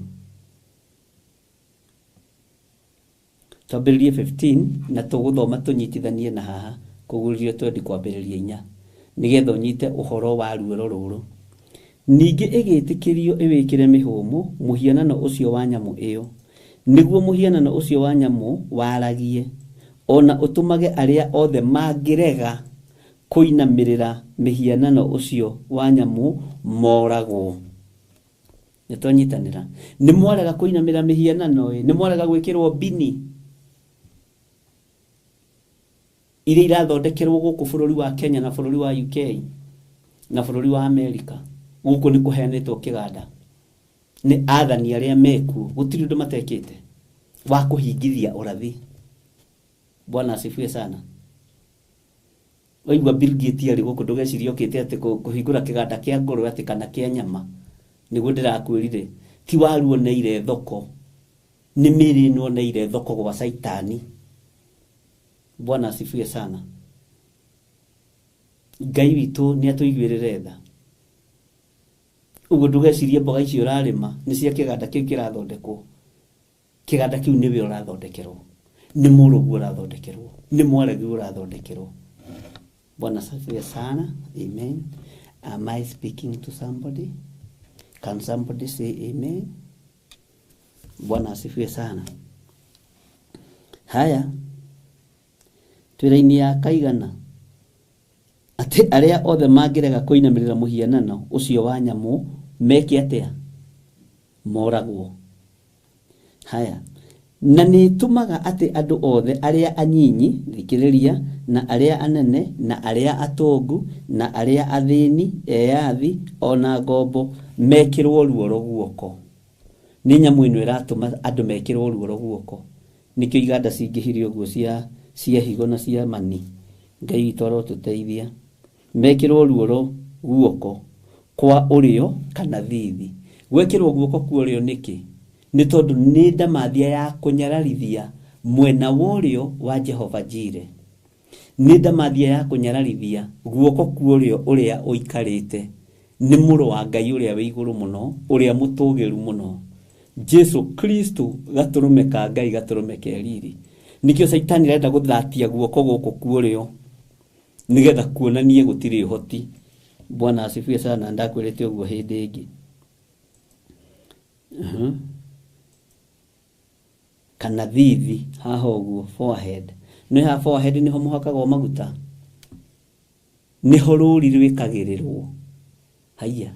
twambĩrĩrie 15 na tũgũthoma tũnyitithanie na haha kũguũrĩrio 20 kwambĩrĩria 4 nĩgetha ũnyite ũhoro wa ruoro rũrũ. Ningĩ ĩgĩtĩkĩrio ĩwĩkĩre mĩhũmũ mũhianano ũcio wa nyamũ ĩyo, nĩguo mũhianano ũcio wa nyamũ waragie, ona ũtũmage arĩa othe mangĩrega kũinamĩrĩra mĩhianano ũcio wa nyamũ moragwo. Nĩ twanyitanĩra. Nĩ mwarega kũinamĩrĩra mĩhianano ĩ, nĩ mwarega gwĩkĩrwo mbini iria irathondekerwo gũkũ bũrũri wa Kenya na bũrũri wa UK na bũrũri wa America. Gũkũ nĩ kũheanĩtwo kĩganda nĩ athani arĩa mekuo, gũtirĩ ũndũ matekĩte wa kũhingithia ũrathi. Bwana asifiwe sana. Waigua Bill Gates arĩ gũkũ ndũgecirie okĩte atĩ kũhingũra kĩganda kĩa ngũrwe atĩ kana kĩa nyama. Nĩguo ndĩrakwĩrire, ti waru oneire thoko, nĩ mĩrĩ ĩno oneire thoko gwa Caitani. Bwana asifiwe sana. Ngai witũ nĩ atũiguĩrĩre tha. Ũguo ndũgecirie mboga icio ũrarĩma nĩ cia kĩganda kĩu kĩrathondekwo. Kĩganda kĩu nĩwe ũrathondekerwo, nĩ mũrũguo ũrathondekerwo, nĩ mwarĩguo ũrathondekerwo. Bwana asifiwe sana. Amen. Am I speaking to somebody? Can somebody say amen? Bwana asifiwe sana. Haya, twĩra-inĩ ya kaigana atĩ arĩa othe mangĩrega kũinamĩrĩra mũhianano ũcio wa nyamũ meke atĩa? Moragwo. Haya, na nĩ ĩtũmaga atĩ andũ othe arĩa anyinyi, thikĩrĩria, na arĩa anene, na arĩa atongu, na arĩa athĩni, eyathi, ona ngombo, mekĩrwo ruoro guoko. Nĩ nyamũ ĩno ĩratũma andũ mekĩrwo ruoro guoko. Nĩkĩo iganda cingĩhire ũguo cia higo na cia mani. Ngai witũ arotũteithia. Mekĩrwo ruoro guoko kwa ũrĩo kana thithi. Gwekĩrwo guoko kwa ũrĩo nĩkĩ? Nĩ tondũ nĩ ndamathia ya kũnyararithia mwena wa ũrĩo wa Jehova Jire. Nĩ ndamathia ya kũnyararithia guoko kwa ũrĩo ũrĩa ũikarĩte nĩ mũrũ wa Ngai ũrĩa wĩ igũrũ mũno, ũrĩa mũtũgĩru mũno, Jesu Kristo, gatũrũme ka Ngai, gatũrũme ke riri. Nĩkĩo Caitani arenda gũthatia guoko gũkũ kwa ũrĩo nĩgetha kuonanie gũtirĩ ũhoti. Bwana asifiwe sana. Ndakwĩrĩte ũguo hĩndĩ ĩngĩ. Kana thithi haha ũguo forehead. Nĩ haha forehead nĩho mũhakagwo maguta, nĩho rũri rwĩkagĩrĩrwo. Haiya,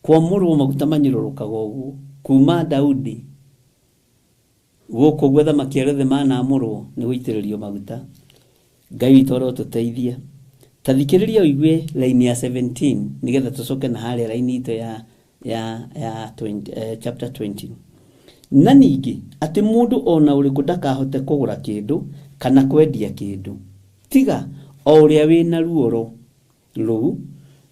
kwamũrwo maguta manyũrũrũkaga ũguo kuma Daudi gũkũ ũguo athamaki arĩa othe manamũrwo nĩ gũitĩrĩrio maguta. Ngai witũ arotũteithia. Ta thikĩrĩria ũigue line ya 17 nĩgetha tũcoke na harĩa line itũ ya 20, chapter 20. Na ningĩ atĩ mũndũ ona ũrĩkũ ndakahote kũgũra kĩndũ kana kwendia kĩndũ tiga o ũrĩa wĩna ruoro rũu,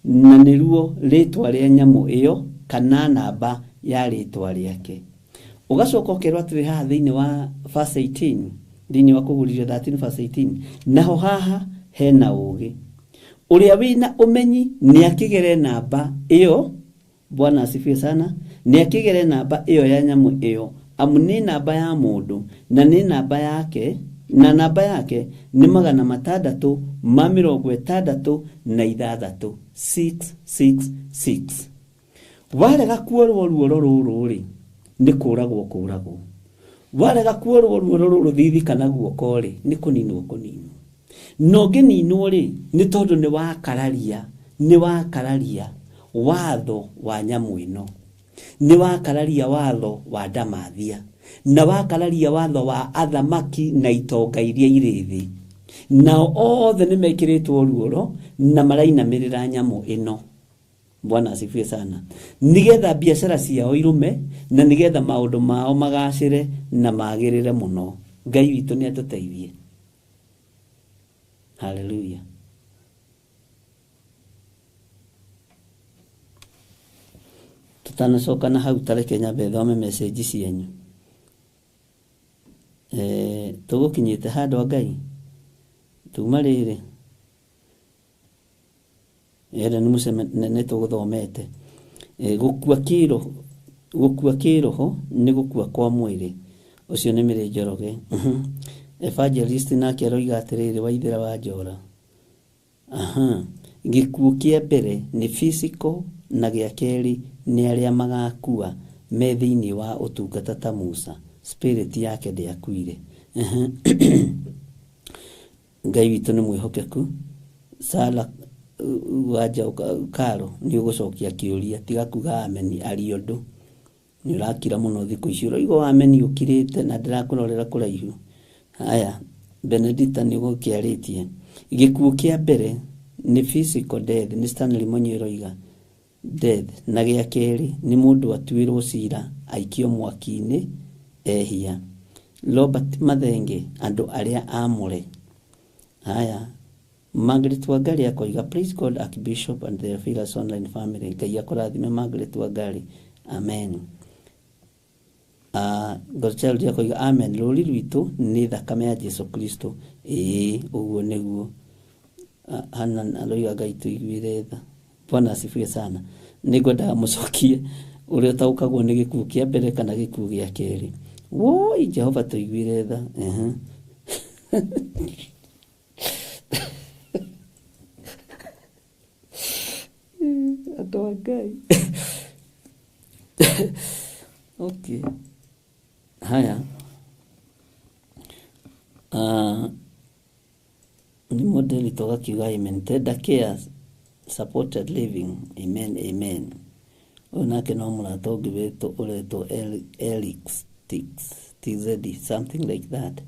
na nĩruo rĩtwa rĩa nyamũ ĩyo kana namba ya rĩtwa rĩake. Ũgacoka ũkerwo atĩrĩ haha thĩinĩ wa verse 18, thĩinĩ wa kũguũrĩrio 13 verse 18, naho haha hena ũũgĩ. Ũrĩa wĩna ũmenyi nĩ akĩgere namba ĩyo. Bwana asifiwe sana. Nĩ akĩgere namba ĩyo ya nyamũ ĩyo, amu nĩ namba ya mũndũ na nĩ namba yake, na namba yake nĩ 666, 666. Warega kuorwo ruoro rũrũ rĩ, nĩ kũragwo kũragwo. Warega kuorwo ruoro rũrũ thithi kana guoko rĩ, nĩ kũninwo kũninwo. Na ũngĩninwo rĩ, nĩ tondũ nĩ wakararia watho wa nyamũ ĩno, nĩ wakararia watho wa ndamathia, na wakararia watho wa athamaki na itonga iria irĩ thĩ. Nao othe nĩ mekĩrĩtwo ruoro na marainamĩrĩra nyamũ ĩno. Bwana asifiwe sana. Nĩgetha biacara ciao irume na nĩgetha maũndũ mao magacĩre na magĩrĩre mũno. Ngai witũ nĩ atũteithie. Hallelujah. Tutanacoka na hau tareke nyambe thome message cianyu. Tũgũkinyĩte handũ a Ngai tuma rĩrĩ ere nĩ mũceme nĩ tũgũthomete. Gũkua kĩroho nĩ gũkua kwa mwĩrĩ. Ũcio nĩ Mĩrĩ Njoroge. Evangelist nake aroiga atĩrĩrĩ, Waithera wa Njora. Gĩkuũ kĩa mbere nĩ physical na gĩa kerĩ nĩ arĩa magakua me thĩinĩ wa ũtungata ta Musa. Spirit yake ndĩakuire. Ngai witũ nĩ mwĩhokeku. Sala wanja karo nĩ ũgũcokia kĩũria, tiga kuga ameni ari ũndũ. Nĩ ũrakira mũno thikũ ici, ũraigua ameni ũkirĩte na ndĩrakũrorera kũraihu. Haya, Benedicta nĩ ũgũkĩarĩtie. Gĩkuũ kĩa mbere nĩ physical death, nĩ Stanley Monyo ĩroiga death, na gĩa kerĩ nĩ mũndũ atuĩrwo cira aikio mwaki-inĩ ehia. Robert Mathenge, andũ arĩa amũre. Haya, Margaret Wangari akoiga praise God Archbishop and the Theophilus online family. Ngai akũrathime Margaret Wangari. Amen. Godchild akoiga amen. Rũri rwitũ nĩ thakame ya Jesu Kristo. Ĩĩ, ũguo nĩguo. Hanan aroiga Ngai tũiguĩre tha. Bwana asifiwe sana. Nĩ ngwendaga mũcokie ũrĩa ũtaũkagwo nĩ gĩkuũ kĩa mbere kana gĩkuũ gĩa kerĩ. Woi Jehova tũiguĩre tha. Ehe. Andũ a Ngai. Okay. Haya. Nĩ modeli tũgakiuga amen. Tender care supported living. Amen, amen. Ũyũ nake no mũrata ũngĩ wĩtwo ũretwo Eric Tix, TZ, something like that.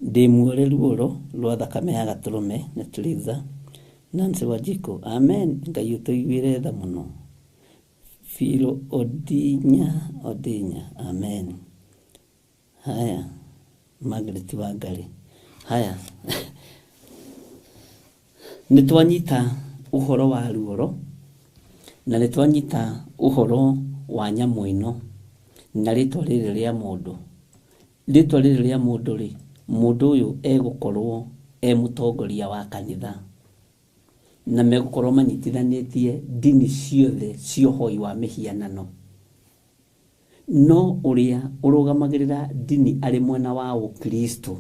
Ndĩ muore ruoro rwa thakame ya gatũrũme nĩ Teresa. Nancy Wanjikũ, amen. Ngai ũtũiguĩre tha mũno. Philo Odinya, Odinya, amen. Haya, Margaret Wangari. Haya. Nĩ twanyita ũhoro wa ruoro na nĩ twanyita ũhoro wa nyamũ ĩno na rĩtwa rĩrĩ rĩa mũndũ. Rĩtwa rĩrĩ rĩa mũndũ rĩ, mũndũ ũyũ egũkorwo e mũtongoria wa kanitha na megũkorwo manyitithanĩtie ndini ciothe cia ũhoi wa mĩhianano. No ũrĩa ũrũgamagĩrĩra ndini arĩ mwena wa ũkristo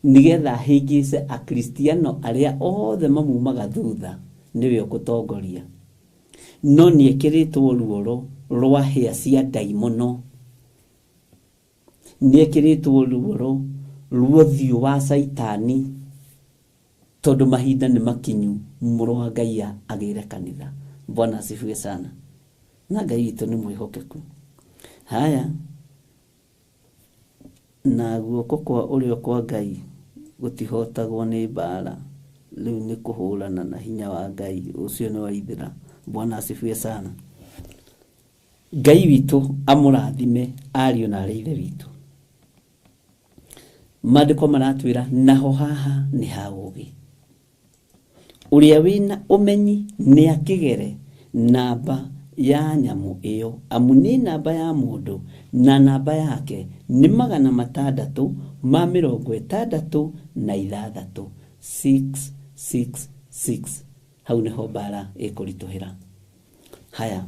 nĩgetha ahĩngĩce akristiano arĩa othe mamumaga thutha nĩwe ũgũtongoria. No nĩekĩrĩtwo ruoro rwa hĩa cia ndaimono, nĩekĩrĩtwo ruoro rwa ũthiũ wa caitani, tondũ mahinda nĩ makinyu mũrũ wa Ngai agĩre kanitha. Bwana asifiwe sana. Na Ngai witũ nĩ mwĩhokeku. Haya, na guoko kwa ũrĩo kwa Ngai gũtihotagwo nĩ mbara, rĩu nĩ kũhũrana na hinya wa Ngai ũcio nĩ waithĩra. Bwana asifiwe sana. Ngai witũ amũrathime ariũ na arĩ ithe witũ. Maandĩko maratwĩra naho haha nĩ ha ũũgĩ. Ũrĩa wĩna ũmenyi nĩ akĩgere namba ya nyamũ ĩyo, amu nĩ namba ya mũndũ na namba yake nĩ 666, 666. Hau nĩho mbara ĩkũritũhĩra. Haya,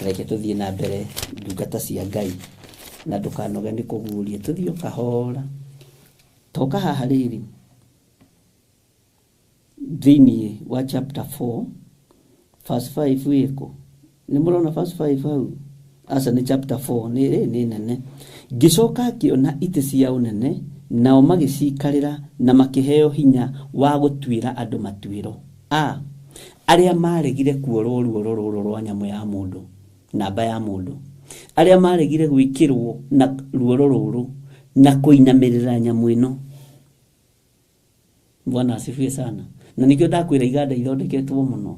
reke tũthiĩ na mbere ndungata cia Ngai, na ndũkanoge nĩ kũguũria, tũthiĩ o kahora. Toka haha rĩrĩ thĩinĩ wa chapter 4 verse 5 wĩkũ? Nĩ mũrona verse 5 hau? Aca nĩ chapter 4, nĩ nene. Ngĩcoka ngĩona itĩ cia ũnene, nao magĩcikarĩra na makĩheo hinya wa gũtuĩra andũ matuĩro. A, arĩa maregire kuorwo ruoro rũrũ rwa nyamũ ya mũndũ, namba ya mũndũ, arĩa maregire gwĩkĩrwo na ruoro rũrũ na kũinamĩrĩra nyamũ ĩno. Bwana asifiwe sana. Na nĩkĩo ndakwĩra iganda ithondeketwo mũno,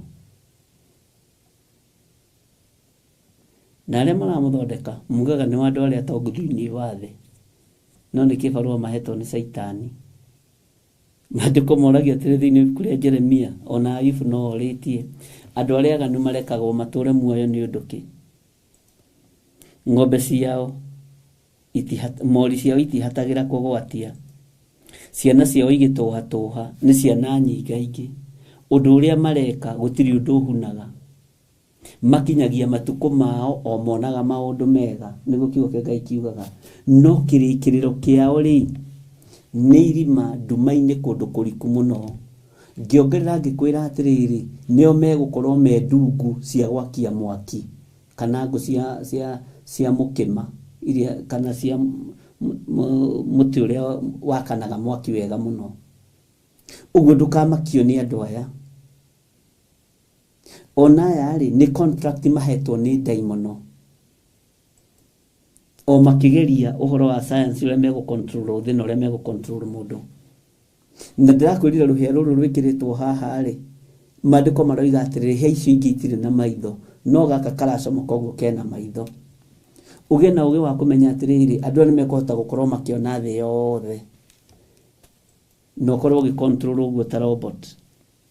na arĩa maramũthondeka mugaga nĩ andũ arĩa atongu thĩinĩ wa thĩ, no nĩ kĩbarũa mahetwo nĩ caitani. Maandĩko moragia atĩrĩ thĩinĩ wa ibuku rĩa Jeremia, ona Ayubu no orĩtie, andũ arĩa aganu marekagwo matũre muoyo nĩ ũndũ kĩ? Ng'ombe ciao mori ciao itihatagĩra kũgwatia, ciana ciao igĩtũhatũha nĩ ciana nyingaingĩ. Ũndũ ũrĩa mareka gũtirĩ ũndũ ũhunaga, makinyagia matukũ mao o monaga maũndũ mega, nĩguo kiugo kĩa Ngai kiugaga. No kĩrĩkĩrĩro kĩao rĩ nĩ irima nduma-inĩ kũndũ kũriku mũno. Ngĩongerera ngĩkwĩra atĩrĩrĩ, nĩo megũkorwo me ndungu cia gwakia mwaki, kana ngũ cia mũkĩma iria, kana cia mũtĩ ũrĩa wakanaga mwaki wega mũno. Ũguo ndũkamakio nĩ andũ aya. Ona aya rĩ, nĩ contract mahetwo nĩ ndaimono, o makĩgeria ũhoro wa science ũrĩa megũ control thĩ na ũrĩa megũ control mũndũ. Na ndĩrakwĩrire rũhĩa rũrũ rwĩkĩrĩtwo haha rĩ, maandĩko maroiga atĩrĩrĩ, hĩa icio ingĩ itirĩ na maitho, no gaka karacomoka ũguo kena maitho. Ũgĩe na ũgĩ wa kũmenya atĩrĩrĩ, andũ aya nĩ mekũhota gũkorwo makĩona thĩ yothe, na ũkorwo ũgĩ control ũguo ta robot.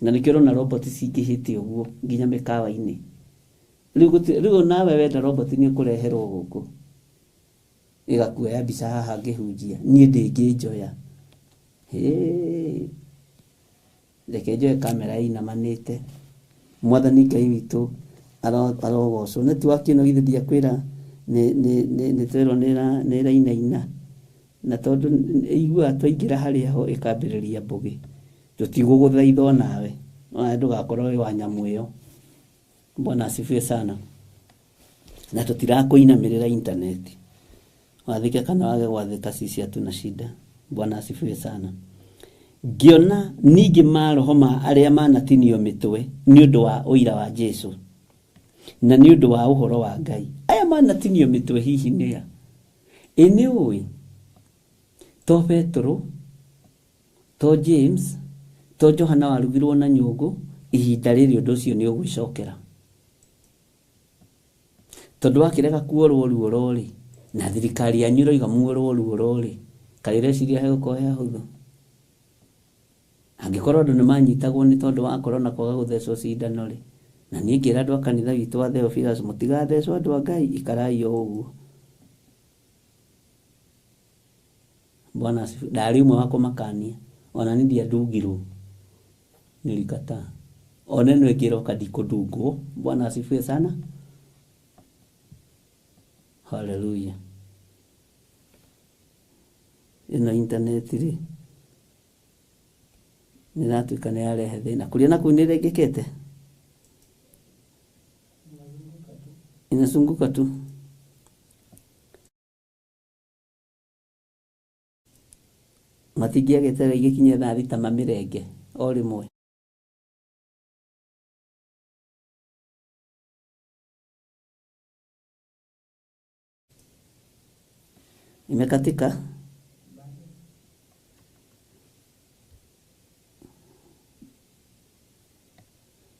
Na nĩkĩo ũrona robot cingĩhĩte ũguo nginya mĩkawa-inĩ. Rĩu nawe wenda robot nĩ ũkũreherwo gũkũ, ĩgakuoya mbica haha ngĩhunjia, niĩ ndĩngĩnjoya. Hĩ, reke njoe kamera ĩinamanĩte. Mwathani Ngai witũ Arogocwo. Network ĩno githĩ ndiakwĩra nĩ twerwo nĩ ĩrainaina, na tondũ ĩiguaga twaingĩra harĩa ho ĩkambĩrĩria mbũgĩ. Tũtigũgũthaitha onawe, onawe ndũgakorwo wĩ wa nyamũ ĩyo. Bwana asifiwe sana. Na tũtirakũinamĩrĩra intaneti, wathĩke kana wage gwathĩka, sisi hatuna shida. Bwana asifiwe sana. Ngĩona ningĩ maroho ma arĩa manatinio mĩtwe nĩ ũndũ wa ũira wa Jesu na nĩ ũndũ wa ũhoro wa Ngai. Aya manatinio mĩtwe hihi nĩ a? Ĩ nĩ ũĩ to Petero, to James, to Johana warugirwo na nyũngũ, ihinda rĩrĩ ũndũ ũcio nĩ ũgwĩcokera. Tondũ wakĩrega kuorwo ruoro rĩ, na thirikari yanyu ĩroiga muorwo ruoro rĩ, kaĩ ũreciria hegũkorwo he hahũthũ? Angĩkorwo andũ nĩ manyitagwo nĩ tondũ wa korona kwaga gũthecwo cindano rĩ, na niĩ ngĩra andũ a kanitha witũ wa Theophilus mũtigathecwo andũ a Ngai, ikarai o ũguo. Bwana asifiwe. Ndarĩ ũmwe wa kũmakania, ona niĩ ndiandungirwo, nilikataa. Ona ĩno ĩngĩ ĩroka ndikũndungwo. Bwana asifiwe sana. Haleluya. Ĩno intaneti rĩ, nĩ ĩratuĩka nĩ yarehe thĩna. Kũrĩa na kũu nĩ ĩrengekete? Inazunguka tu. Matingĩagĩterera igĩkinye thaa thita mamĩrenge o rĩmwe. Imekatika?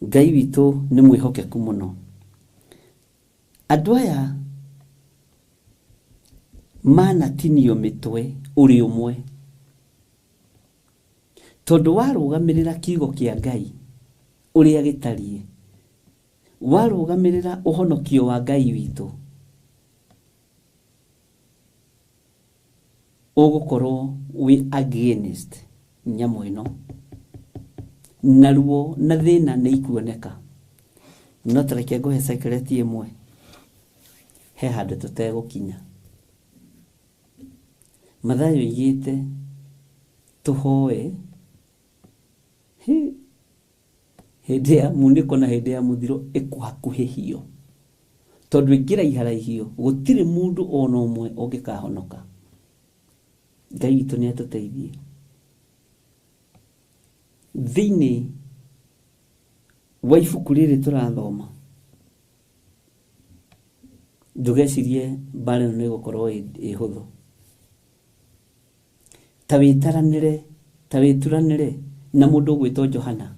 Ngai witũ nĩ mwĩhokeku mũno. Andũ aya manatinio mĩtwe ũrĩ ũmwe, tondũ warũgamĩrĩra kiugo kĩa Ngai ũrĩa gĩtariĩ, warũgamĩrĩra ũhonokio wa Ngai witũ, ũgũkorwo wĩ against nyamũ ĩno, na ruo na thĩna nĩ ikuoneka. No tareke ngũhe secret ĩmwe, he handũ tũtegũkinya. Mathayo oigĩte tũhoe hĩndĩ ya munĩko na hĩndĩ ya mũthiro ĩkũhakuhĩhio, tondũ ĩngĩraiharaihio gũtirĩ mũndũ ona ũmwe ũngĩkahonoka. Ngai witũ nĩ atũteithie. Thĩinĩ wa ibuku rĩrĩ tũrathoma, ndũgecirie mbara ĩno nĩ ĩgũkorwo ĩ hũthũ. Ta wĩtaranĩre, ta wĩturanĩre na mũndũ ũgwĩtwo Johana,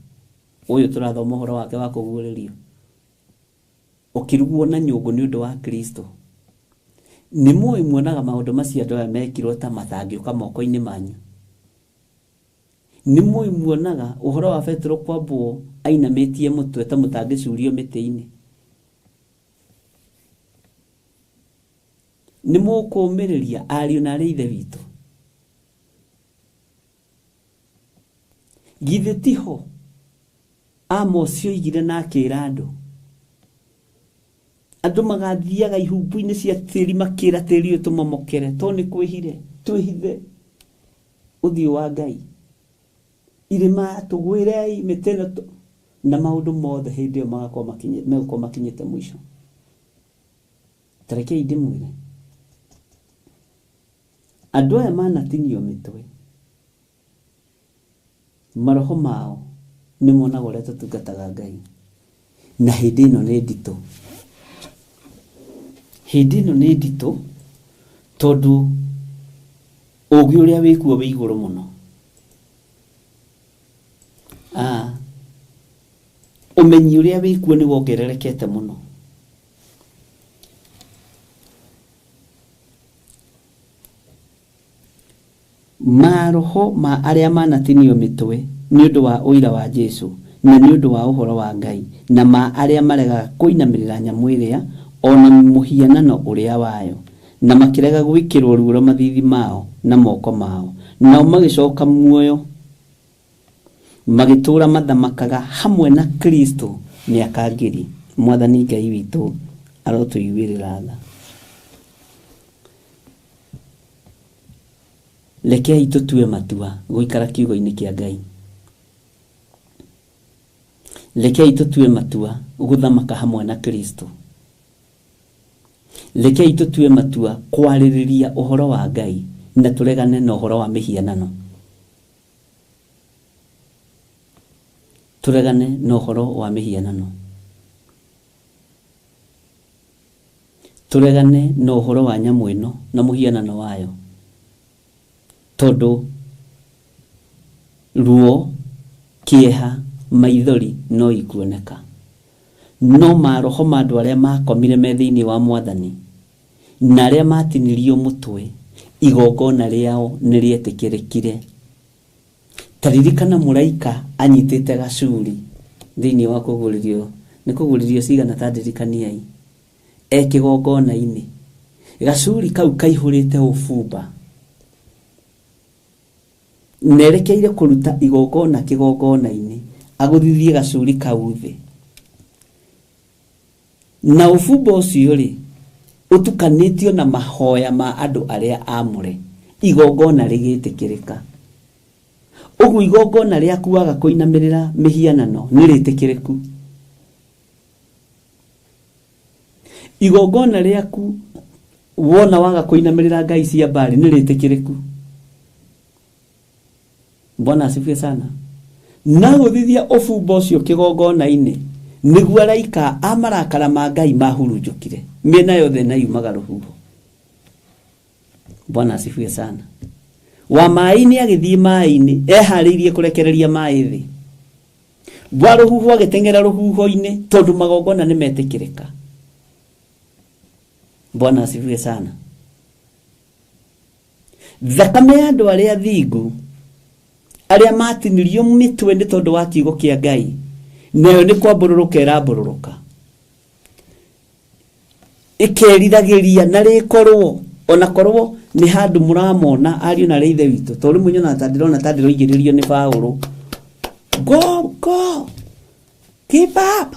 ũyũ tũrathoma ũhoro wake wa kũguũrĩrio, ũkĩrugwo na nyũngũ nĩ ũndũ wa Kristo. Nĩ mũĩ muonaga maũndũ macio andũ aya mekirwo ta matangĩũka moko-inĩ manyu. Nĩ mũĩ muonaga ũhoro wa Petero kwambwo ainamĩtie mũtwe ta mũtangĩcurio mĩtĩ-inĩ. Nĩ mũkũũmĩrĩria ariũ na arĩ ithe witũ. Githĩ tiho Amos oigire na akĩra andũ, andũ magathiaga ihumbu-inĩ cia tĩri makĩra tĩri ũyũ tũmomokere, tondũ nĩ kwĩhire, twĩhithe ũthiũ wa Ngai. Irĩma tũgwĩrei, mĩtĩ ĩno na maũndũ mothe hĩndĩ ĩyo magakorwo megũkorwo makinyĩte mũico. Ta rekei ndĩmwĩre, andũ aya manatinio mĩtwe, maroho mao nĩ monaga ũrĩa tũtungataga Ngai. Na hĩndĩ ĩno nĩ nditũ. Hĩndĩ ĩno nĩ nditũ tondũ ũũgĩ ũrĩa wĩkuo wĩ igũrũ mũno. Ũmenyi ũrĩa wĩkuo nĩ wongererekete mũno. Maroho ma arĩa manatinio mĩtwe nĩ ũndũ wa ũira wa Jesu na nĩ ũndũ wa ũhoro wa Ngai, na ma arĩa maregaga kũinamĩrĩra nyamũ ĩrĩa ona mũhianano ũrĩa wayo, na makĩrega gwĩkĩrwo ruoro mathiithi mao na moko mao, nao magĩcoka muoyo magĩtũũra mathamakaga hamwe na Kristo mĩaka ngiri. Mwathani Ngai witũ arotũiguĩrĩra tha. Rekei tũtue matua gũikara kiugo-inĩ kĩa Ngai. Rekei tũtue matua gũthamaka hamwe na Kristo. Rekei tũtue matua kwarĩrĩria ũhoro wa Ngai na tũregane na ũhoro wa mĩhianano. Tũregane na ũhoro wa mĩhianano. Tũregane na ũhoro wa nyamũ ĩno na mũhianano wayo, tondũ ruo, kĩeha, maithori no ikuoneka. No maroho ma andũ arĩa makomire me thĩinĩ wa Mwathani na arĩa matinirio mũtwe, igongona rĩao nĩ rĩetĩkĩrĩkire. Ta ririkana mũraika anyitĩte gacuri thĩinĩ wa kũgũrĩrio, nĩ kũgũrĩrio cigana ta ndirikaniai, e kĩgongona-inĩ. Gacuri kau kaihũrĩte ũbumba, nerekeire kũruta igongona kĩgongona-inĩ, agũthithie gacuri kau thĩ. Na ũbumba ũcio rĩ, ũtukanĩtio na mahoya ma andũ arĩa amũre, igongona rĩgĩtĩkĩrĩka. Ũguo igongona rĩaku waga kũinamĩrĩra mĩhianano nĩ rĩtĩkĩrĩku. Igongona rĩaku wona waga kũinamĩrĩra ngai cia Baali nĩ rĩtĩkĩrĩku. Bwana asifiwe sana. Na gũthithia ũbumba ũcio kĩgongona-inĩ nĩguo araika a marakara ma Ngai mahurunjũkire mĩena yothe na yumaga rũhuho. Bwana asifiwe sana. Wa maĩ-inĩ agĩthiĩ maĩ-inĩ eharĩirie kũrekereria maĩ thĩ. Wa rũhuho agĩteng'era rũhuho-inĩ tondũ magongona nĩ metĩkĩrĩka. Bwana asifiwe sana. Thakame ya andũ arĩa athingu arĩa matinirio mĩtwe nĩ tondũ wa kiugo kĩa Ngai, nayo nĩ kwambũrũrũka ĩrambũrũrũka, ĩkeriragĩria na rĩkorwo ona korwo nĩ handũ mũramona ariũ na ithe witũ, tondũ rĩmwe nyonaga ta ndĩrona ta ndĩroigĩrĩrio nĩ Paũlũ. Go, go, keep up.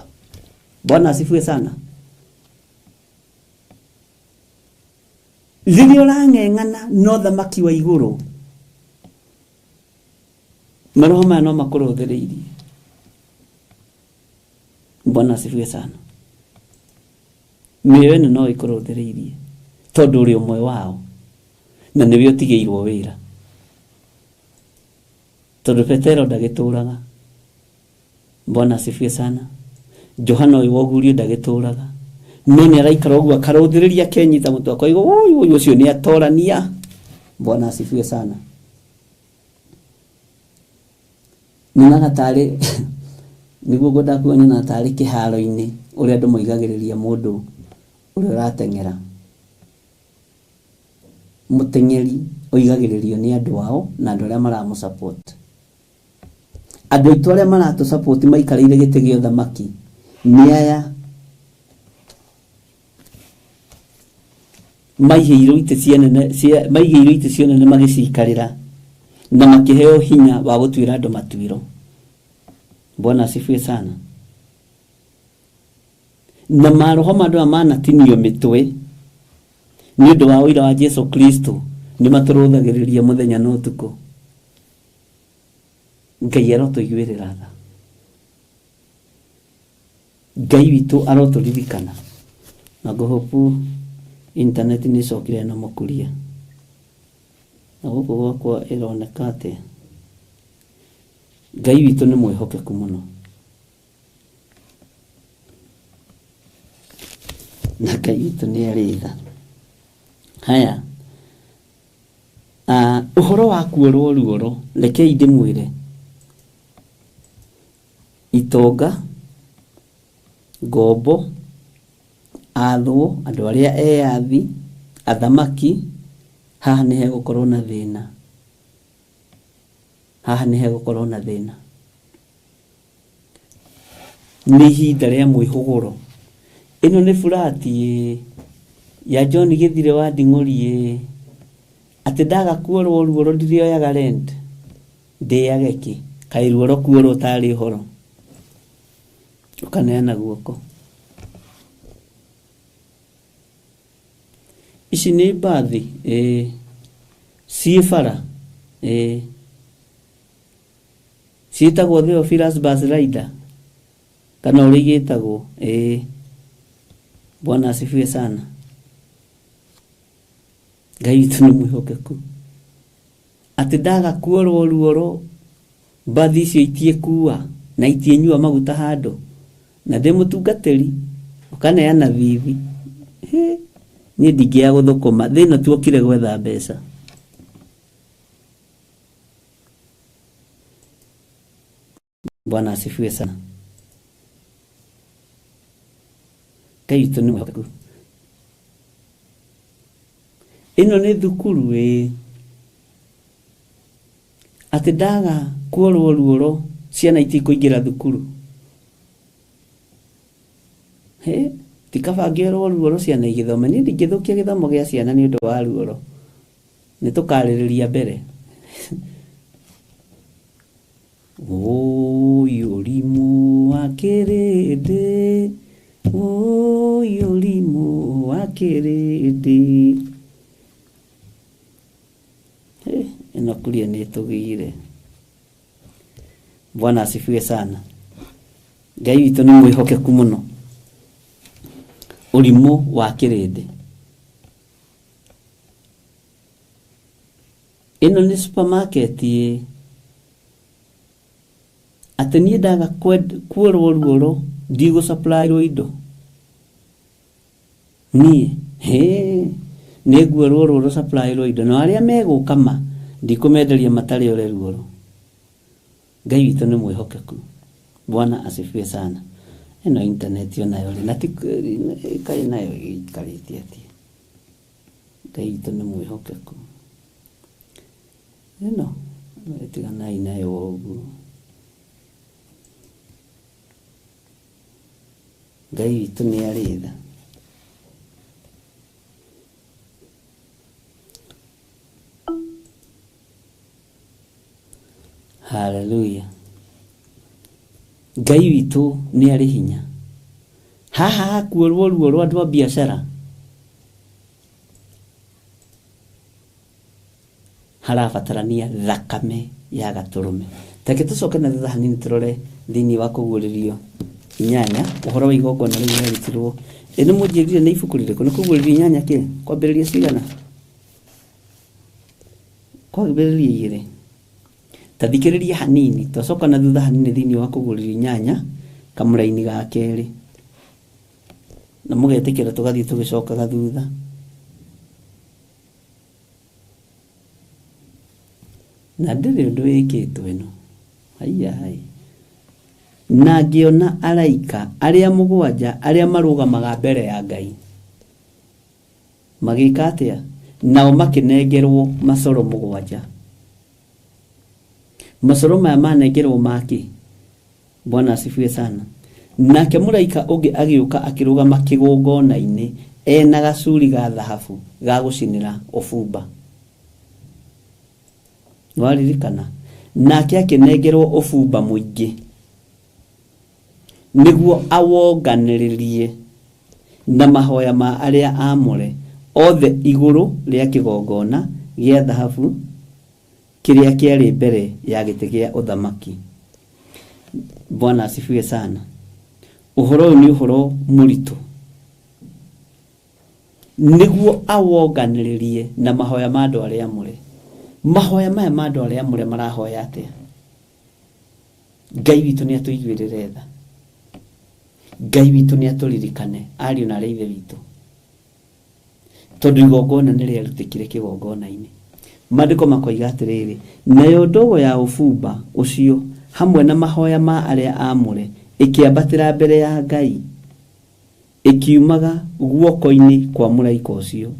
Bwana asifiwe sana. Rĩrĩa ũrang'eng'ana no thamaki wa igũrũ, maroho maya no makũrũthĩrĩirie. Bwana asifiwe sana. Mĩoyo ĩno no ĩkũrũthĩrĩirie tondũ ũrĩ ũmwe wao na nĩwe ũtigĩirwo wĩra, tondũ Petero ndagĩtũraga. Bwana asifiwe sana. Johana ũyũ wogurio ndagĩtũraga, no nĩ araikara ũguo akarũthĩrĩria akenyita mũtwe akoiga ũyũ ũyũ ũcio nĩ atorania. Bwana asifiwe sana. Nyonaga tarĩ nĩguo ngwendaga kuga, nyonaga tarĩ kĩharo-inĩ ũrĩa andũ moigagĩrĩria mũndũ ũrĩa ũrateng'era. Mũteng'eri oigagĩrĩrio nĩ andũ ao na andũ arĩa maramũ support. Andũ aitũ arĩa maratũ support maikarĩire gĩtĩ gĩa ũthamaki nĩ aya maigĩirwo itĩ cia nene, maigĩirwo itĩ cia nene magĩcikarĩra na makĩheo hinya wa gũtuĩra andũ matuĩro. Bwana asifiwe sana. Na maroho ma andũ aya manatinio mĩtwe nĩ ũndũ wa ũira wa Jesu Kristo nĩ matũrũthagĩrĩria mũthenya na ũtukũ. Ngai arotũiguĩrĩra tha. Ngai witũ arotũririkana. Na ngũhopu internet nĩ ĩcokire na mũkuria. Na gũkũ gwakwa ĩroneka atĩ Ngai witũ nĩ mwĩhokeku mũno. Na Ngai witũ nĩ arĩ tha. Haya. Ũhoro wa kuorwo ruoro, rekei ndĩmwĩre. Itonga, ngombo, athwo, andũ arĩa eyathi, athamaki, haha nĩ hegũkorwo na thĩna. Haha nĩ hegũkorwo na thĩna. Nĩ ihinda rĩa mwĩhũgũro. Ĩno nĩ burati ya John Gĩthire wa Nding'ũri ĩ, atĩ ndaga kuorwo ruoro ndirĩoyaga rent, ndĩage kĩ? Kaĩ ruoro kuorwo tarĩ ũhoro? Ũkaneana guoko. Ici nĩ mbathi? Ĩĩ. Ciĩ bara? Ĩĩ. Ciĩtagwo Theophilus Bus Rider kana ũrĩa igĩtagwo? Ĩĩ. Bwana asifiwe sana. Ngai witũ nĩ mwĩhokeku. Atĩ ndaga kuorwo ruoro mbathi icio itiĩkua na itiĩnyua maguta handũ na ndĩ mũtungatĩri ũkaneana thithi. Hĩ, niĩ ndingĩaga gũthũkũma thĩ ĩno tuokire gwetha mbeca. Bwana asifiwe sana. Ngai witũ nĩ mwĩhokeku. Ĩno nĩ thukuru ĩĩ. Atĩ ndaga kuorwo ruoro ciana itikũingĩra thukuru. Hĩ, ti kaba ngĩorwo ruoro ciana igĩthome. Niĩ ndingĩthũkia gĩthomo gĩa ciana nĩ ũndũ wa ruoro. Nĩ tũkarĩrĩria mbere. Wũi ũrimũ wa kĩrĩndĩ, wũi ũrimũ wa kĩrĩndĩ. Hĩ, ĩno kuria nĩ ĩtũgĩire. Bwana asifiwe sana. Ngai witũ nĩ mwĩhokeku mũno. Ũrimũ wa kĩrĩndĩ. Ĩno nĩ supermarket ĩ. Atĩ niĩ ndaga kuorwo ruoro ndigũ supply indo. Niĩ hĩ nĩ nguorwo ruoro supply indo na arĩa megũka ma ndikũmenderia matarĩ ore ruoro. Ngai witũ nĩ mwĩhokeku. Bwana asifiwe sana. Ĩno internet onayo rĩ na ti kaĩ nayo ĩikarĩte atĩa. Ngai witũ nĩ mwĩhokeku. Ĩno tiganai nayo ũguo. Ngai witũ nĩ arĩ tha. Haleluya. Ngai witũ nĩ arĩ hinya. Haha hakuorwo ruo rwa andũ a biacara harabatarania thakame ya gatũrũme. Reke tũcoke na thutha hanini tũrore thĩinĩ wa kũguũrĩrio inyanya ũhoro wa igongona rĩu rĩarutirwo. Ĩ nĩ mũnjĩrire nĩ ibuku rĩrĩkũ? Nĩ kũguũrĩrio inyanya kĩ? Kwambĩrĩria cigana? Kwambĩrĩria igĩrĩ. Ta thikĩrĩria hanini, twacoka na thutha hanini thĩinĩ wa kũguũrĩrio inyanya kamũraini ga kerĩ. Na mũgetĩkĩra tũgathiĩ tũgĩcokaga thutha. Na ndĩrĩ ũndũ wĩkĩtwo ĩno. Haiya hai. Na ngĩona araika arĩa mũgwanja arĩa marũgamaga mbere ya Ngai. Magĩka atĩa? Nao makĩnengerwo macoro mũgwanja. Macoro maya manengerwo makĩ? Bwana asifiwe sana. Nake mũraika ũngĩ agĩũka akĩrũgama kĩgongona-inĩ ena gacuri ga thahabu ga gũcinĩra ũbumba. Nĩwaririkana? Nake akĩnengerwo ũbumba mũingĩ nĩguo awonganĩrĩrie na mahoya ma arĩa aamũre othe igũrũ rĩa kĩgongona gĩa thahabu kĩrĩa kĩarĩ mbere ya gĩtĩ gĩa ũthamaki. Bwana asifiwe sana. Ũhoro ũyũ nĩ ũhoro mũritũ. Nĩguo awonganĩrĩrie na mahoya ma andũ arĩa aamũre. Mahoya maya ma andũ arĩa aamũre marahoya atĩa? Ngai witũ nĩ atũiguĩrĩre tha. Ngai witũ nĩ atũririkane ariũ na arĩa ithe witũ. Tondũ igongona nĩ rĩarutĩkire kĩgongona-inĩ. Maandĩko makoiga atĩrĩrĩ, nayo ndogo ya ũbumba ũcio hamwe na mahoya ma arĩa aamũre ĩkĩambatĩra mbere ya Ngai ĩkiumaga guoko-inĩ kwa mũraika ũcio.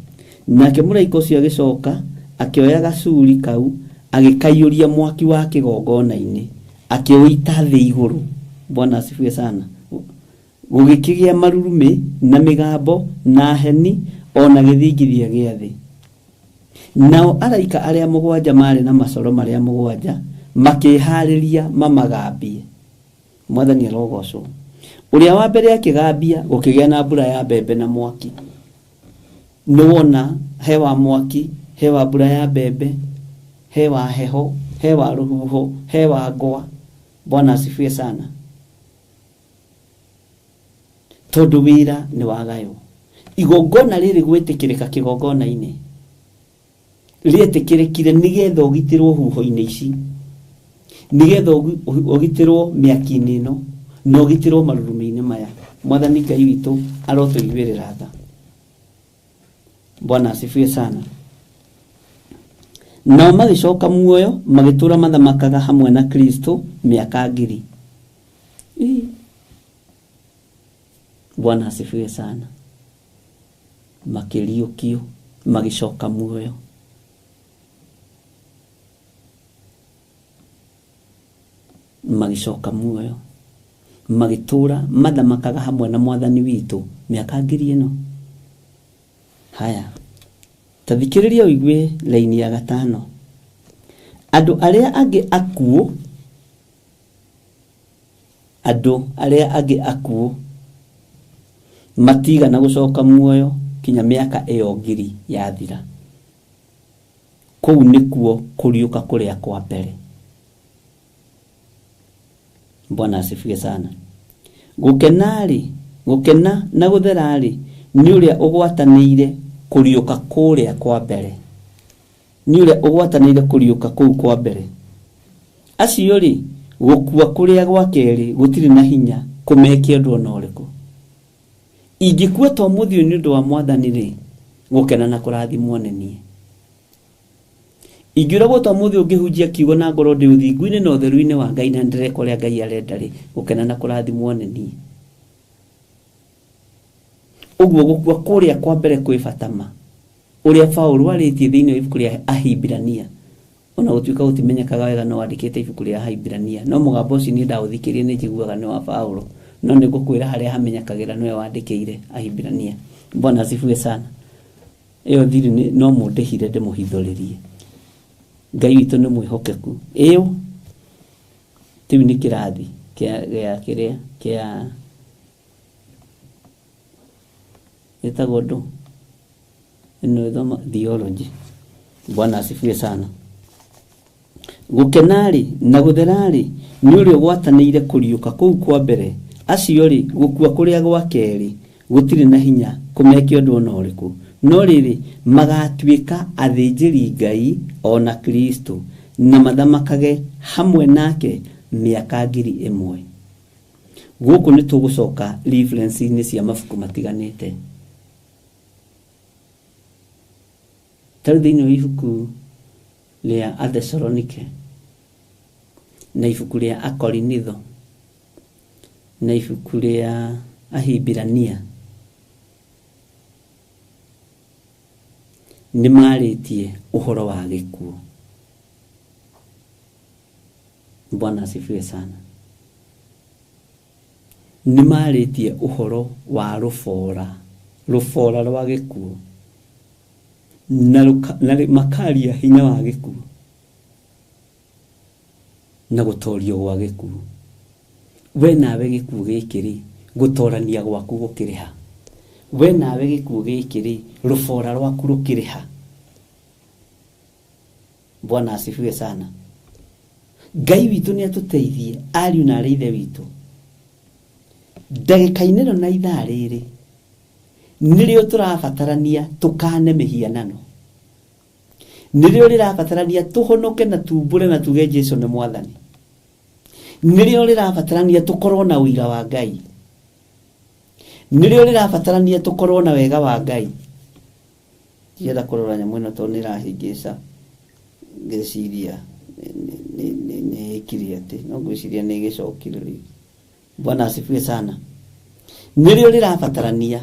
Nake mũraika ũcio agĩcoka akĩoya gacuri kau agĩkaiyũria mwaki wa kĩgongona-inĩ akĩũita thĩ igũrũ. Bwana asifiwe sana. Gũgĩkĩgĩa marurumĩ na mĩgambo na heni o na gĩthingithia gĩa thĩ. Nao araika arĩa mũgwanja marĩ na macoro marĩa mũgwanja makĩĩharĩria mamagambie. Mwathani arogocwo. Ũrĩa wa mbere akĩgambia gũkĩgĩa na mbura ya mbembe na mwaki. Nĩ wona he wa mwaki, he wa mbura ya mbembe, he wa heho, he wa rũhuho, he wa ngwa. Bwana asifiwe sana. Tondũ wĩra nĩ wagaywo. Igongona rĩrĩ gwĩtĩkĩrĩka kĩgongona-inĩ rĩetĩkĩrĩkire nĩgetha ũgitĩrwo huho-inĩ ici, nĩgetha ũgitĩrwo mĩaki-inĩ ĩno, na ũgitĩrwo marurumĩ-inĩ maya. Mwathani Ngai witũ arotũiguĩrĩra tha. Bwana asifiwe sana. Nao magĩcoka muoyo magĩtũra mathamakaga hamwe na Kristo mĩaka 1000. Bwana asifiwe sana. Makĩriũkio magĩcoka muoyo. Magĩcoka muoyo magĩtũra mathamakaga hamwe na Mwathani witũ mĩaka 1000 ĩno. Haya, ta thikĩrĩria ũigue laini ya gatano. Andũ arĩa angĩ akuũ, andũ arĩa angĩ akuũ matigana gũcoka muoyo kinya mĩaka ĩyo 1000 yathira. Kũu nĩkuo kũriũka kũrĩa kwa mbere. Bwana asifiwe sana. Gũkena-rĩ, gũkena na gũthera-rĩ, nĩ ũrĩa ũgwatanĩire kũriũka kũrĩa kwa mbere. Nĩ ũrĩa ũgwatanĩire kũriũka kũu kwa mbere. Acio-rĩ, gũkua kũrĩa gwa kerĩ gũtirĩ na hinya kũmekia ũndũ ona ũrĩkũ. Ingĩkua ta ũmũthĩ ũyũ nĩ ũndũ wa Mwathani rĩ, gũkena na kũrathimwo nĩ niĩ. Ingĩũragwo ta ũmũthĩ ũngĩhunjia kiugo na ngorwo ndĩ ũthingu-inĩ na ũtheru-inĩ wa Ngai na ndĩreka ũrĩa Ngai arenda rĩ, gũkena na kũrathimwo nĩ niĩ. Ũguo gũkua kũrĩa kwa mbere kwĩ bata ma. Ũrĩa Paũlũ arĩtie thĩinĩ wa ibuku rĩa Ahibirania, ona gũtuĩka gũtimenyekaga wega no andĩkĩte ibuku rĩa Ahibirania, no mũgambo ũcio niĩ ndaũthikĩrĩria nĩ njiguaga nĩ wa Paũlũ, no nĩ ngũkwĩra harĩa hamenyekagĩra nĩwe wandĩkĩire Ahibirania. Bwana asifiwe sana. Ĩyo thiri no mũndĩhire ndĩmũhithũrĩrie. Ngai witũ nĩ mwĩhokeku. Ĩyo kĩu nĩ kĩrathi kĩa kĩrĩa kĩa ĩtagwo ndũ ĩno ĩthoma theology. Bwana asifiwe sana. Gũkena-rĩ na gũthera-rĩ nĩ ũrĩa ũgwatanĩire kũriũka kũu kwa mbere. Acio-rĩ, gũkua kũrĩa gwa kerĩ gũtirĩ na hinya kũmekia ũndũ ona ũrĩkũ. No rĩrĩ, magatuĩka athĩnjĩri Ngai ona Kristo na mathamakage hamwe nake mĩaka 1000. Gũkũ nĩ tũgũcoka reference-inĩ cia mabuku matiganĩte. Ta rĩu thĩinĩ wa ibuku rĩa Athesalonike na ibuku rĩa Akorinitho na ibuku rĩa Ahibirania nĩ marĩtie ũhoro wa gĩkuũ. Bwana asifiwe sana. Nĩ marĩtie ũhoro wa rũbora, rũbora rwa gĩkuũ, na makaria hinya wa gĩkuũ na gũtorio gwa gĩkuũ. We nawe gĩkuũ gĩkĩ rĩ, gũtorania gwaku gũkĩrĩ ha? We nawe gĩkuũ gĩkĩ rĩ, rũbora rwaku rũkĩrĩ ha? Bwana asifiwe sana. Ngai witũ nĩ atũteithie ariũ na arĩ ithe witũ. Ndagĩka-inĩ ĩno na ithaa rĩrĩ nĩrĩo tũrabatarania tũkane mĩhianano. Nĩrĩo rĩrabatarania tũhonoke na tumbũre na tuge Jesu nĩ Mwathani. Nĩrĩo rĩrabatarania tũkorwo na ũira wa Ngai. Nĩrĩo rĩrabatarania tũkorwo na wega wa Ngai. Ndienda kũrora nyamũ ĩno tondũ nĩ ĩrahĩngĩca ngeciria nĩ ĩkire atĩ, no ngwĩciria nĩ ĩgĩcokire rĩu. Bwana asifiwe sana. Nĩrĩo rĩrabatarania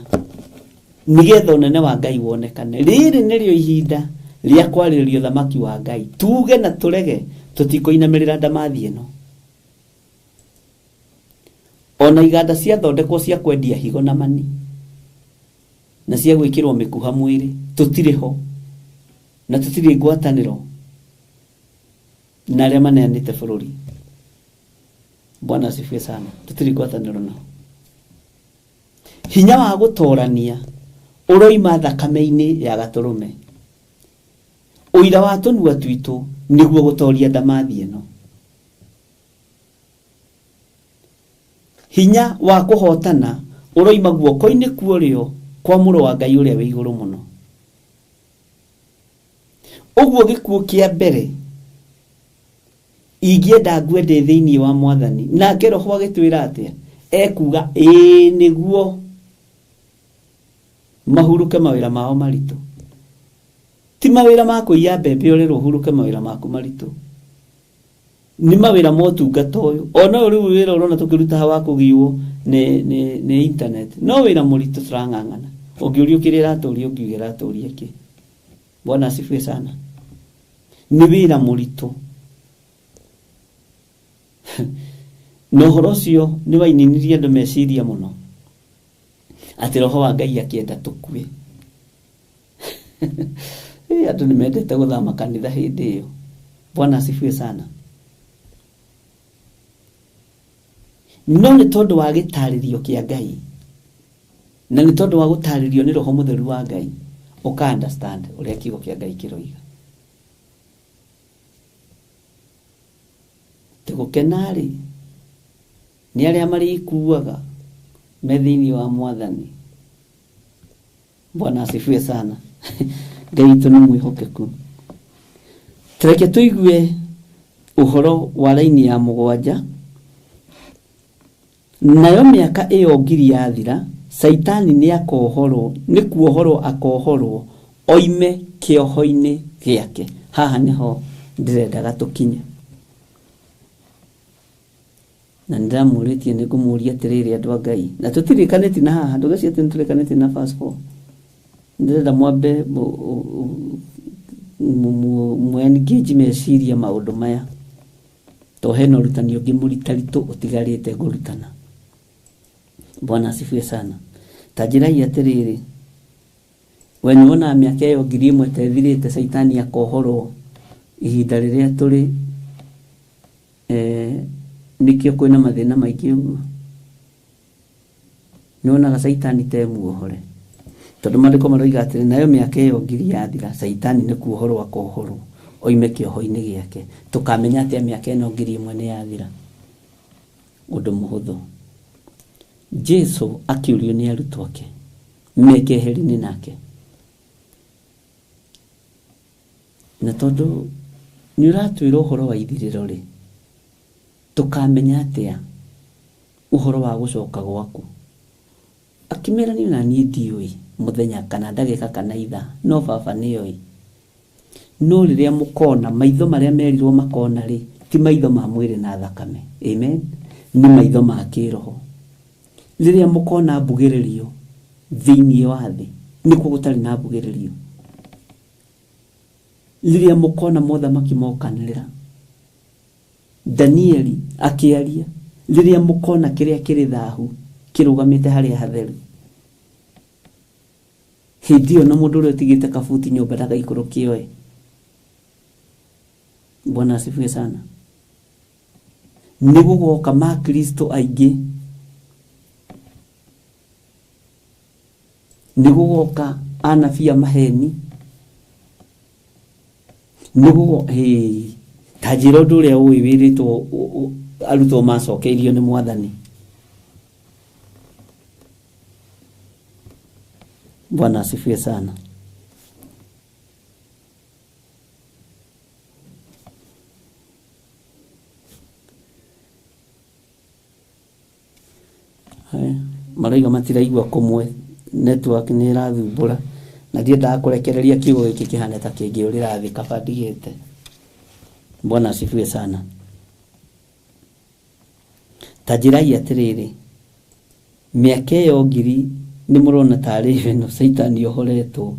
nĩgetha ũnene wa Ngai wonekane. Rĩrĩ nĩrĩo ihinda rĩa kwarĩrĩria ũthamaki wa Ngai. Tuge na tũrege tũtikũinamĩrĩra ndamathi ĩno. Ona iganda ciathondekwo cia kwendia higo na mani na cia gwĩkĩrwo mĩkuha mwĩrĩ, tũtirĩ ho na tũtirĩ ngwatanĩro na arĩa maneanĩte bũrũri. Bwana asifiwe sana. Tũtirĩ ngwatanĩro nao. Hinya wa gũtorania Ũroima thakame-inĩ ya gatũrũme. Ũira wa tũnua twitũ nĩguo gũtoria ndamathi ĩno. Hinya wa kũhotana ũroima guoko-inĩ kuorĩo kwa mũrũ wa Ngai ũrĩa wĩ igũrũ mũno. Ũguo gĩkuũ kĩa mbere ingĩenda ngue ndĩ thĩinĩ wa mwathani. Nake roho agĩtwĩra atĩa? Ekuga ĩĩ nĩguo mahuruke mawĩra mao maritũ. Ti mawĩra ma kũiya mbembe ũrerwo ũhuruke mawĩra maku maritũ. Nĩ mawĩra ma ũtungata ũyũ. Ona ũyũ rĩu wĩra ũrona tũkĩruta haha wa kũgiwo nĩ internet. No wĩra mũritũ tũrang'ang'ana. Ũngĩũrio kĩrĩa ĩratũria ũngiuga ĩratũria kĩ. Bwana asifiwe sana. Nĩ wĩra mũritũ. Na ũhoro ũcio nĩ waininirie andũ meciria mũno. Atĩ roho wa Ngai akĩenda tũkue. Andũ nĩ mendete gũthama kanitha hĩndĩ ĩyo. Bwana asifiwe sana. No nĩ tondũ wa gĩtarĩrio kĩa Ngai na nĩ tondũ wa gũtarĩrio nĩ roho mũtheru wa Ngai ũka understand ũrĩa kiugo kĩa Ngai kĩroiga. Tũgũkena-rĩ nĩ arĩa marĩkuaga me thĩinĩ wa mwathani. Bwana asifiwe sana. Ngai witũ nĩ mwĩhokeku. Tũreke tũigue ũhoro wa raini ya mũgwanja. Nayo mĩaka ĩyo ngiri yathira, Caitani nĩ kuohorwo akohorwo oime kĩoho-inĩ gĩake. Haha nĩho ndĩrendaga tũkinye. Na nĩndĩramũrĩtie nĩ ngũmũria atĩrĩrĩ andũ a Ngai. Na tũtirĩkanĩtie na haha, ndũgecirie atĩ nĩtũrĩkanĩtie na verse 4. Ndĩrenda mwambe mũ engage meciria maũndũ maya. To hena ũrutani ũngĩ mũritaritũ ũtigarĩte ngũrutana. Bwana asifiwe sana. Ta njĩrai atĩrĩrĩ, we nĩwonaga mĩaka ĩyo ngiri ĩmwe ta ĩthirĩte Caitani akohorwo ihinda rĩrĩa tũrĩ nĩkĩo kwĩna mathĩna maingĩ ũguo. Nĩwonaga Caitani ta emuohore. Tondũ maandĩko maroiga atĩrĩ, nayo mĩaka ĩyo ngiri yathira, Caitani nĩ kuohorwo akohorwo oime kĩoho-inĩ gĩake. Tũkamenya atĩa mĩaka ĩno ngiri ĩmwe nĩ yathira? Ũndũ mũhũthũ. Jesu akĩũrio nĩ arutwo ake me keheri-inĩ nake. Na tondũ nĩ ũratwĩra ũhoro wa ithirĩro rĩ, tũkamenya atĩa ũhoro wa gũcoka gwaku? Akĩmera niĩ ona niĩ ndiũĩ mũthenya kana ndagĩka kana ithaa, no baba nĩoĩ. No rĩrĩa mũkona maitho marĩa merirwo makona rĩ, ti maitho ma mwĩrĩ na thakame. Amen. Nĩ maitho ma kĩroho. Rĩrĩa mũkona mbugĩrĩrio thĩinĩ wa thĩ, nĩkuo gũtarĩ na mbugĩrĩrio. Rĩrĩa mũkona mothamaki mokanĩrĩra, Danieli akĩaria, rĩrĩa mũkona kĩrĩa kĩrĩ thahu kĩrũgamĩte harĩa hatheru, hĩndĩ ĩyo na mũndũ ũrĩa ũtigĩte kabuti nyũmba ndagaikũrũke oe. Bwana asifiwe sana. Nĩ gũgoka makristo aingĩ, nĩ gũgoka anabii a maheni, nĩ ta njĩra ũndũ ũrĩa ũĩ wĩrĩtwo arutwo macokeirio nĩ mwathani. Bwana asifiwe sana. Marauga matiraigua kũmwe, network nĩ ĩrathumbũra na ndiendaga kũrekereria kiugo gĩkĩ kĩhane ta kĩngĩũrĩra thĩ kaba ndigĩte. Bwana asifiwe sana. Ta njĩrai atĩrĩrĩ, mĩaka ĩyo ngiri nĩ mũrona tarĩ ĩno Caitani ohoretwo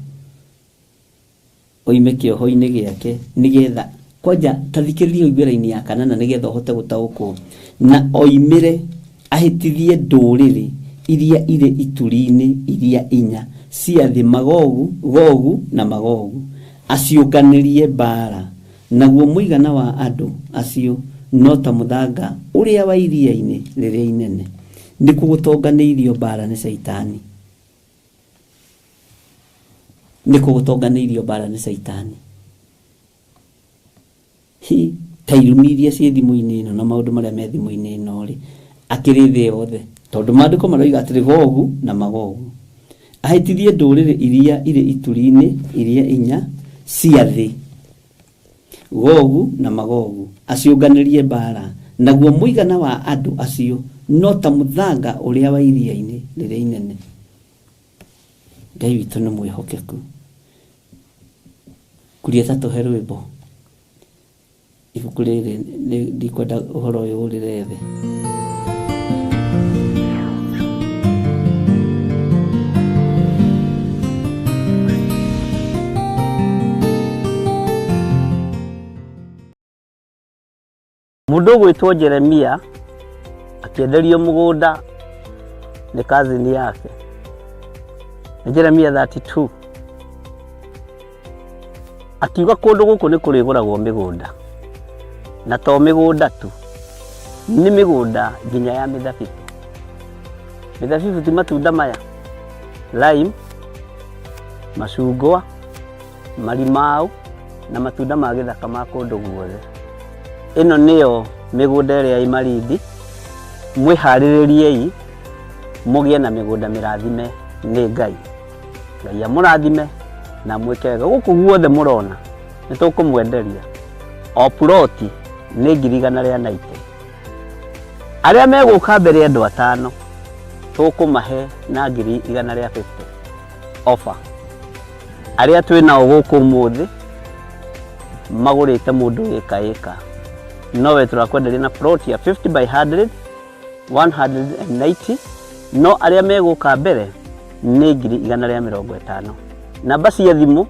oime kĩoho-inĩ gĩake nĩgetha kwanja ta thikĩrĩria ũigue raini ya kanana nĩgetha ũhote gũtaũkwo, na oimĩre ahĩtithie ndũrĩrĩ iria irĩ ituri-inĩ iria inya cia thĩ, Magogu, Gogu na Magogu, aciũnganĩrie mbara, naguo mũigana wa andũ acio no ta mũthanga ũrĩa wa iria-inĩ rĩrĩa inene. Nĩkuo gũtonganĩirio mbara nĩ Caitani. Nĩkũ gũtonganĩirio mbara nĩ Caitani? Hi ta irumi iria ciĩ thimũ-inĩ ĩno na maũndũ marĩa me thimũ-inĩ ĩno rĩ, akĩrĩ thĩ yothe, tondũ maandĩko maroiga atĩrĩ, Gogu na Magogu ahĩtithie ndũrĩrĩ iria irĩ ituri-inĩ iria inya cia thĩ. Gogu na Magogu aciũnganĩrie mbara, naguo mũigana wa andũ acio no ta mũthanga ũrĩa wa iria-inĩ rĩrĩa inene. Ngai witũ nĩ mwĩhokeku. Kuria ta tũhe rwĩmbo. Ibuku rĩrĩ ndikwenda ũhoro ũyũ ũrĩre thĩ. Mũndũ ũgwĩtwo Jeremia akĩenderio mũgũnda nĩ cousin yake. Nĩ Jeremia 32. Akiuga kũndũ gũkũ nĩ kũrĩgũragwo mĩgũnda, na to mĩgũnda tu, nĩ mĩgũnda nginya ya mĩthabibũ. Mĩthabibũ ti matunda maya, lime, macungwa, marimau na matunda ma gĩthaka ma kũndũ guothe. Ĩno nĩyo mĩgũnda ĩrĩa ĩ Malindi. Mwĩharĩrĩriei mũgĩe na mĩgũnda mĩrathime nĩ Ngai. Ngai amũrathime na mwĩke wega. Gũkũ guothe mũrona nĩ tũkũmwenderia o puroti nĩ 190,000. Arĩa megũka mbere andũ atano tũkũmahe na 150,000 offer. Arĩa twĩ nao gũkũ ũmũthĩ magũrĩte mũndũ ĩka ĩka, nowe tũrakwenderia na plot ya 50 by 100 190, no arĩa megũka mbere nĩ 150,000. Namba cia thimũ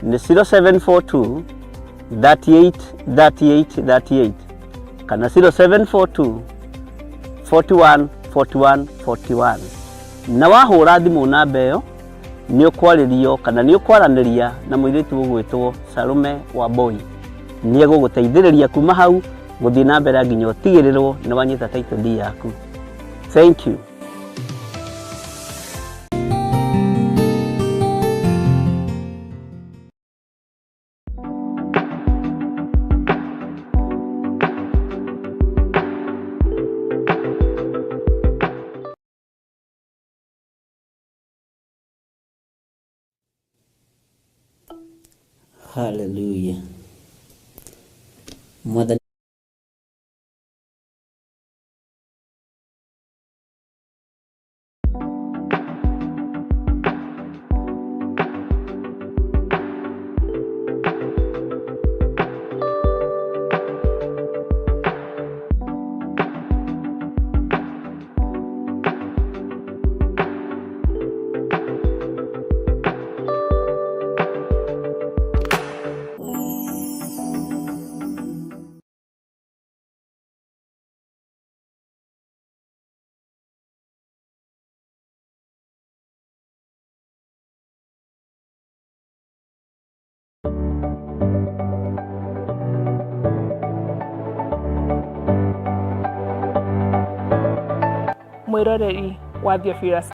nĩ 0742 38 38 38 kana 0742 41 41 41. Na wahũra thimũ namba ĩyo nĩ ũkwarĩrio kana nĩ ũkwaranĩria na mũirĩtu ũgwĩtwo Salome Wambui. Nĩ egũgũteithĩrĩria kuma hau gũthiĩ na mbere nginya ũtigĩrĩrwo nĩ wanyita title deed yaku. Thank you. Hallelujah. Mwathani Mwĩroreri wa Theophilus.